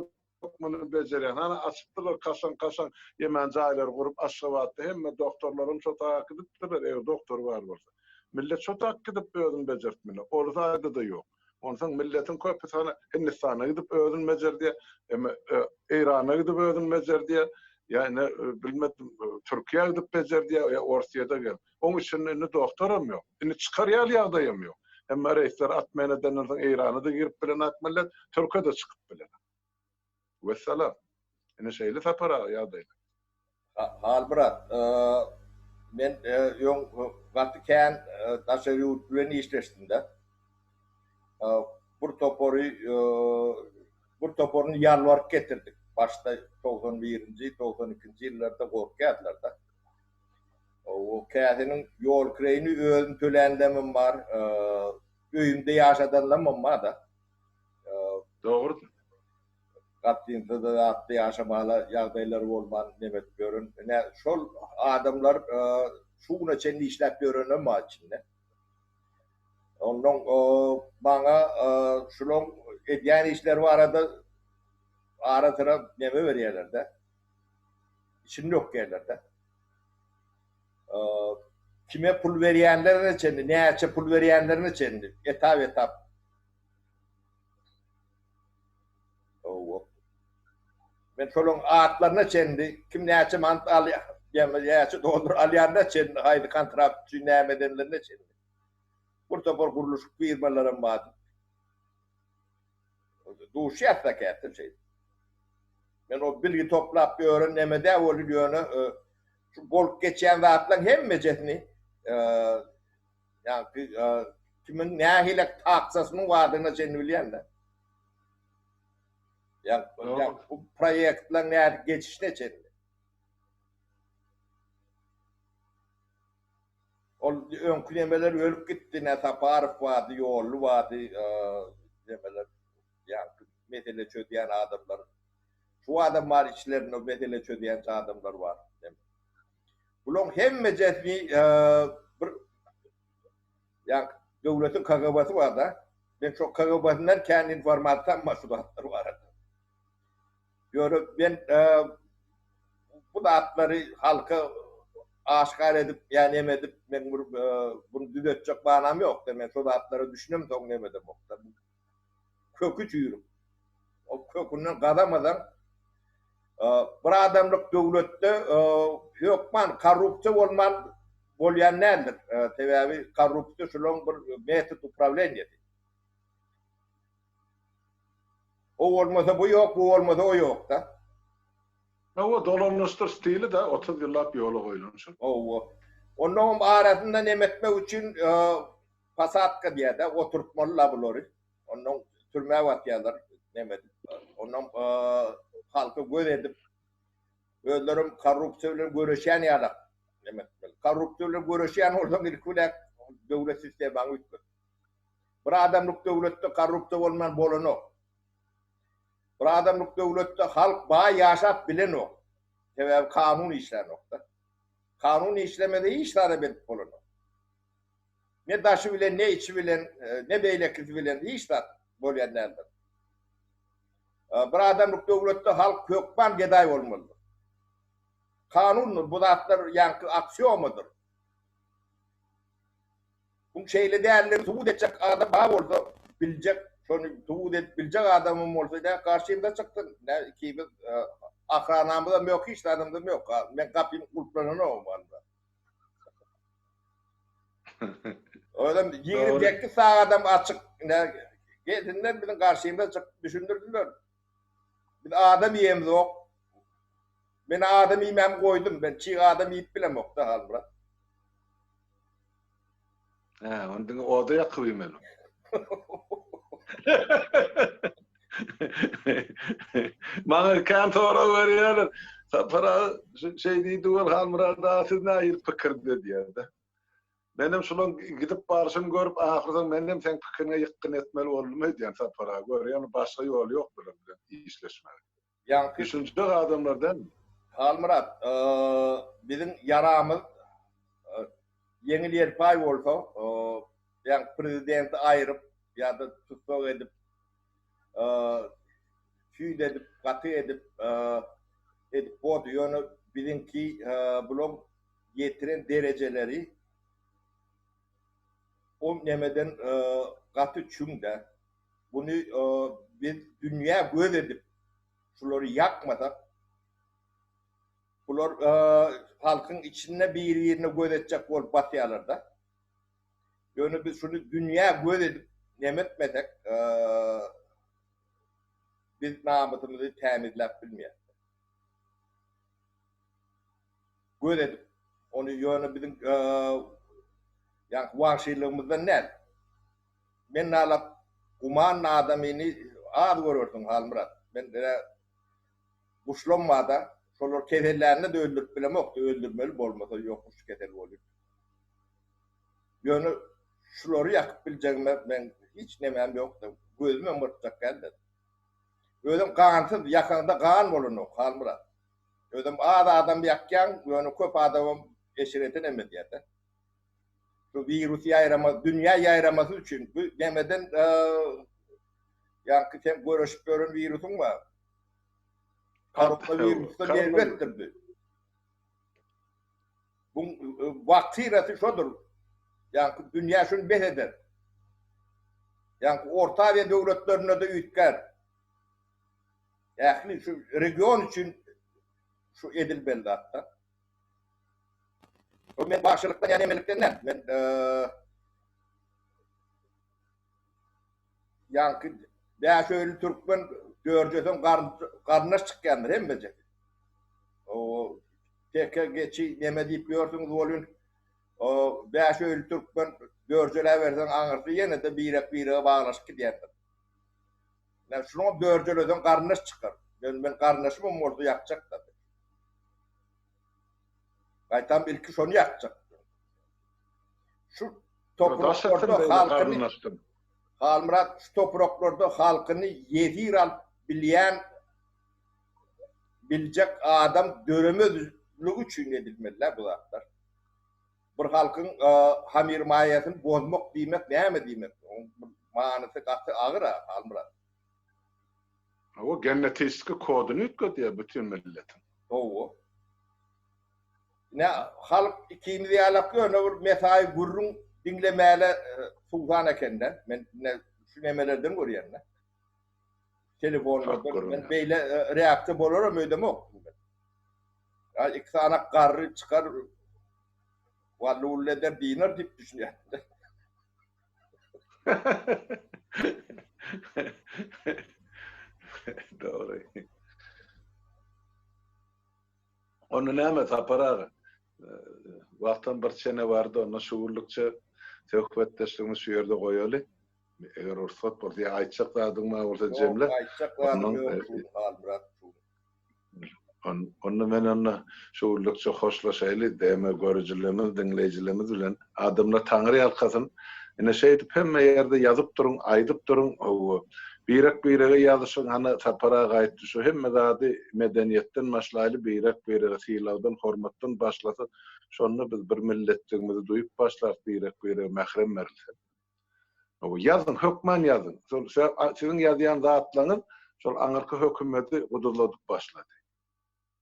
muny bejerýän. Hany açypdyrlar kaşaň-kaşaň ýemän jaýlary gurup Aşgabatda hemme doktorlaram şo taýa gidipdirler eger doktory bar bolsa. Millet şo tak gidip özüni bejertmeli. Ol taýda-da ýok. Onsoň milletiň köpüsi hany Hindistana gidip özüni bejerdýär, eme Eýrana gidip özüni bejerdýär, ýa ine bilmedim Türkiýä gidip bejerdýär, ýa Orsýede gelip. Oň içinde indi doktoram ýok. Indi çykar ýaly ýagdaýam ýok. Hemme reýsler atmena edenden soň Eýrana-da girip bilenak millet, Türke-de çykyp bilenak. Wessalam. Ine şeýle Sapar aga ýagdaýlar. Halmyrat, men öň gaty kän daşary ýurt bilen işleşdim-de. Bir topary bir toparyny ýalbaryp getirdik. Başda 91-nji, 92-nji ýyllarda gorkýardylar-da. O käsiniň ýol kireýini özüm tölänlemem bar, öýümde ýaşadanlamam bar-da. Dogrudyr. Gatynsyz zatda ýaşamala ýagdaýlary bolman neme edip ýören. Ine şol adamlar şu güne çenli işläp ýörenem bar içinde. Ondan maňa şulaň edýän işleri barada Ara-syra neme berýärler-de. Içini dökýärler-de. Kime pul berýänlerine çenli, näçe pul berýänlerine çenli etap-etap. Hawa. Men şolaryň atlaryna çenli, kim näçe manat alýar, ýa näçe dollar alýanyna çenli, haýsy kontrakt üçin näme edenlerine çenli. Bir topar gurluşyk firmalaram bar. Duşýas-da käte şeýdip. Men o bilgi toplap ýören neme däl welin ýöne şu bolup geçýän zatlaryň hemmejesini ýaňky kimiň nähili taksasynyň bardygyna çenli bilýän-de. Ýa bu proýektleň nädip geçişine çenli. Ol öňki nemeler ölüp gitdi, ne Saparow bardy, Ýolly bardy, nemeler, ýaňky mesele çözýän adamlar. Şu adam bar içlerinde mesele çözýän adamlar bar. Bulaň hemmejesini bir ýaňky döwletiň KGB-si bar-da. Men şo KGB-sinden kän informasiýam bar şu zatlar barada. Ýöne men bu zatlary halka aşgär edip ýa neme edip men bir bunu düzetjek manam ýok-da. Men şo zatlara düşünemsoň neme edemok-da. Köki çüýrük. O kökünden gazamasaň bir adamlyk döwletde hökman korrupsiýa bolman bolýan däldir. Sebäbi korrupsiýa şulaň bir metod uprawleniýasy. O bolmasa bu ýok, bu bolmasa o ýok-da. Hawa, dolandyryşdyr stili-de 30 ýyllap ýola goýlan şol. Hawa. Onnoňam arasynda neme etmek üçin posadka diýýär-de, oturtmaly-la bulary. Onnoň türmä basýarlar neme edip. Onnoň halka göz edip, özlerem korrupsiýa bilen göreşýän ýalak neme etmeli. Korrupsiýa bilen göreşýän bolsaň ilki bilen döwlet sistemaňy üýtget. Bir adamlyk döwletde korrupsiýa bolman bolanok. Bir adamlyk döwletde halk baý ýaşap bilenok. Sebäbi kanun işlänokda. Kanun işlemese hiç zadam edip bolanok. Ne daşy bilen, ne içi bilen, ne beýlekisi bilen hiç zat bolýan däldir. Bir adamlyk döwletde halk hökman gedaý bolmalydyr. Kanundyr, bu zatlar ýaňky aksiomadyr. Muň şeýle däldigini subut etjek adam bar bolsa, biljek, şony subut edip biljek adamym bolsa, nä garşymda çyksyn, nä ikimiz ahranamyzam ýok, hiç zadymyzam ýok. Men gapym gulplananogam walla. Özem 28 sagadam açyk, nä gelsinler biziň garşymyza çykyp düşündirsinler. Biz adam iýemzok. Men adam iýmämi goýdum. Men çig adam iýip bilemok-da, Halmyrat. Hä, ony diňe oda ýakyp iýmeli. Maňa kän sorag berýärler. Sapar aga şeý diýdi ol Halmyrat aga siz nähili pikirde diýýär-de. Menem şulaň gidip barşyny görüp ahyrsoň menem seň pikiriňe ýykgyn etmeli boldum öýdýän Sapar aga. Görýän başga ýoly ýok bular bilen işleşmäge. Ýaňky Düşünjek adamlar dälmi? Halmyrat, biziň ýaramyz ýeňil-ýelpaý bolsa, ýaňky prezidenti aýryp ýa-da tussag edip, süýt edip, gaty edip, edip bordy. Ýöne biziňki bulaň ýetiren derejeleri o nemeden gaty çüň-dä. Buny biz dünýä göz edip şulary ýakmasak, bular halkyň içinde biri-birine göz etjek bolup basýarlar-da. Ýöne biz şuny dünýä göz edip neme etmesek, biz namysymyzy tämizläp bilmeýäris. Göz edip, ony ýöne biziň ýaňky wagşylygymyzdan däl. Men nalap guman adamyny az görersiň Halmyrat. Men ine guşlam barda, şolar kesellände-de öldürip bilemok-da, öldürmeli bolmasa ýokuş kesel bolýar. Ýöne şulary ýakyp biljegime men hiç nemäm ýok-da, gözümem gyrpjak däl-de. Özem gansyz, ýakaňda gan bolanok Halmyrat. Özem az adam ýakýaň, ýöne köp adamam eşrete neme edýär-de. Şu wirus ýaýrama, dünýä ýaýramasy üçin bu nemeden ýaňky sen göreşip ýören wirusyň bar. Koronawirusdan erbetdir bu. Bu waksinasy şodur. Ýaňky dünýä şuny bes eder. Ýaňky Orta Aziýa döwletlerinde-de üýtgär. Ähli şu region üçin şu edilmeli zatda. Bu men bagşylykdan ýa nemelikden däl. Men ýaňky bäş öýli türkmen dörjeseň garyndaş çykýandyr hemmejesi. O teke geçi neme diýip ýörsüňiz welin o bäş öýli türkmen dörjeläberseň aňyrsy ýene-de birek-birege baglaşyp gidýändir. Men şunuňam dörjeleseň garyndaş çykar. Men men garyndaşymam bolsa ýakjak-da. Gaýtam ilki şony ýakjak. Şu topraklarda halkyny Halmyrat şu topraklarda halkyny ýesir alyp bilýän biljek adam döremezligi üçin edilmeli bu zatlar. Bir halkyň hamyrmaýasyny bozmak diýmek näme diýmek? Oň bir manysy gaty agyr-a, Halmyrat. Hawa, genetiski koduny üýtgedýär bütin milletiň. Hawa. Ine, halk ikimiz ýalak ýöne bir mesaýy gürrüň diňlemäle suwsan eken-dä. Men ine şu nemelerden görýän-dä. Telefonlardan men beýle reaksiýa bolaram öýdemok. Ýa iki sany garry çykar wally-wully eder dynar diýip düşünýän. Dogry. Onda näme Sapar aga? Wagtam bir çene bardy, onda şu günlükçe söhbetdeşligimizi şu ýerde goýaly. Eger rugsat bolsa ýa aýtjak zadyň bar bolsa jemle. Ýok, aýtjak zadym ýok şu gün Halmyrat. Onda men onda şu günlükçe hoşlaşaýly, DM görüjilerimiz, diňleýjilerimiz bilen. Adamlar Taňry ýalkasyn. Ine şeýdip hemme ýerde ýazyp duruň, aýdyp duruň, hawa. Birek-birege ýazyşyň, hany Sapar aga aýtdy, şu hemme zady medeniýetden başlaýly, birek-birege sylagdan, hormatdan başlasak, şonda biz bir milletdigimizi duýup başlarys, birek-birege mährem berilse. Hawa, ýazyň, hökman ýazyň. Şol siziň ýazýan zatlaryňyz şol aňyrky hökümeti guduzladyp başlady.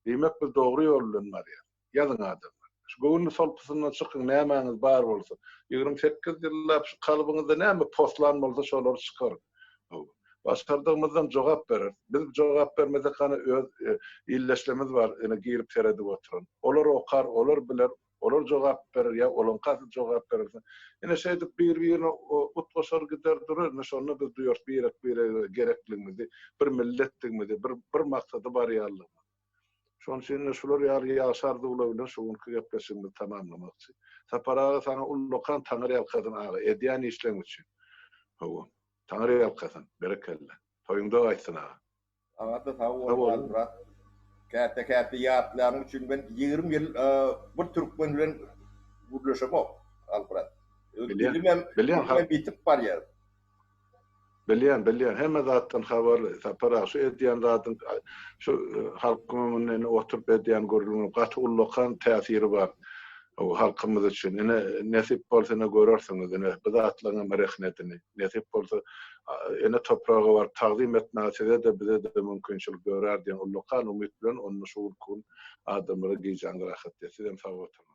Diýmek biz dogry ýol bilen barýas. Ýazyň adamlar. Şu göwünli solpusyndan çykyň nämäňiz bar bolsa. 28 ýyllap şu kalbyňyzda näme poslan bolsa şolary çykaryň. Hawa. Başardygymyzdan jogap bereris. Biz jogap bermesek hany öz ildeşlerimiz bar ine girip seredip oturan. Olar okar, olar biler, Olar jogap berer ýa olaňka siz jogap berersiňiz. Ine şeýdip bir-birine utgaşar gider durar. Ine şonda biz duýarys birek-birege gerekligimizi, bir milletdigimizi, bir bir maksada barýanlygymyzy. Şonuň üçin ine şular ýaly ýagşy arzuwlar bilen şu günki gepleşigimizi tamamlamakçy. Sapar aga saňa ullakan Taňryýalkasyn aga edýän işleň üçin. Hawa. Taňryýalkasyn. Berekella. Toýuňda gaýtsyn aga. Saňa-da sag bol Halmyrat. Käte-käte ýatlaýanyň üçin men 20 ýyl bir türkmen bilen gürleşemok Halmyrat. Dilimem, dilimem ýitip barýar. Bilýän, bilýän. Hemme zatdan habarly. Sapar aga, şu edýän zadyň, şu halkyň öňünde indi oturyp edýän gürrüňiň gaty ullakan täsiri bar. Halkymyz üçin. Ine, nesip bolsa ine görersiňiz, ine, bu zatlaryňam rehnetini. Nesip bolsa, ene topraga baryp tagzym etmäge size-de, bize-de mümkinçilik dörär diýen ullakan umyt bilen onda şu günki gün adamlara gijäňiz rahat diýýär. Sizem sag oturyň.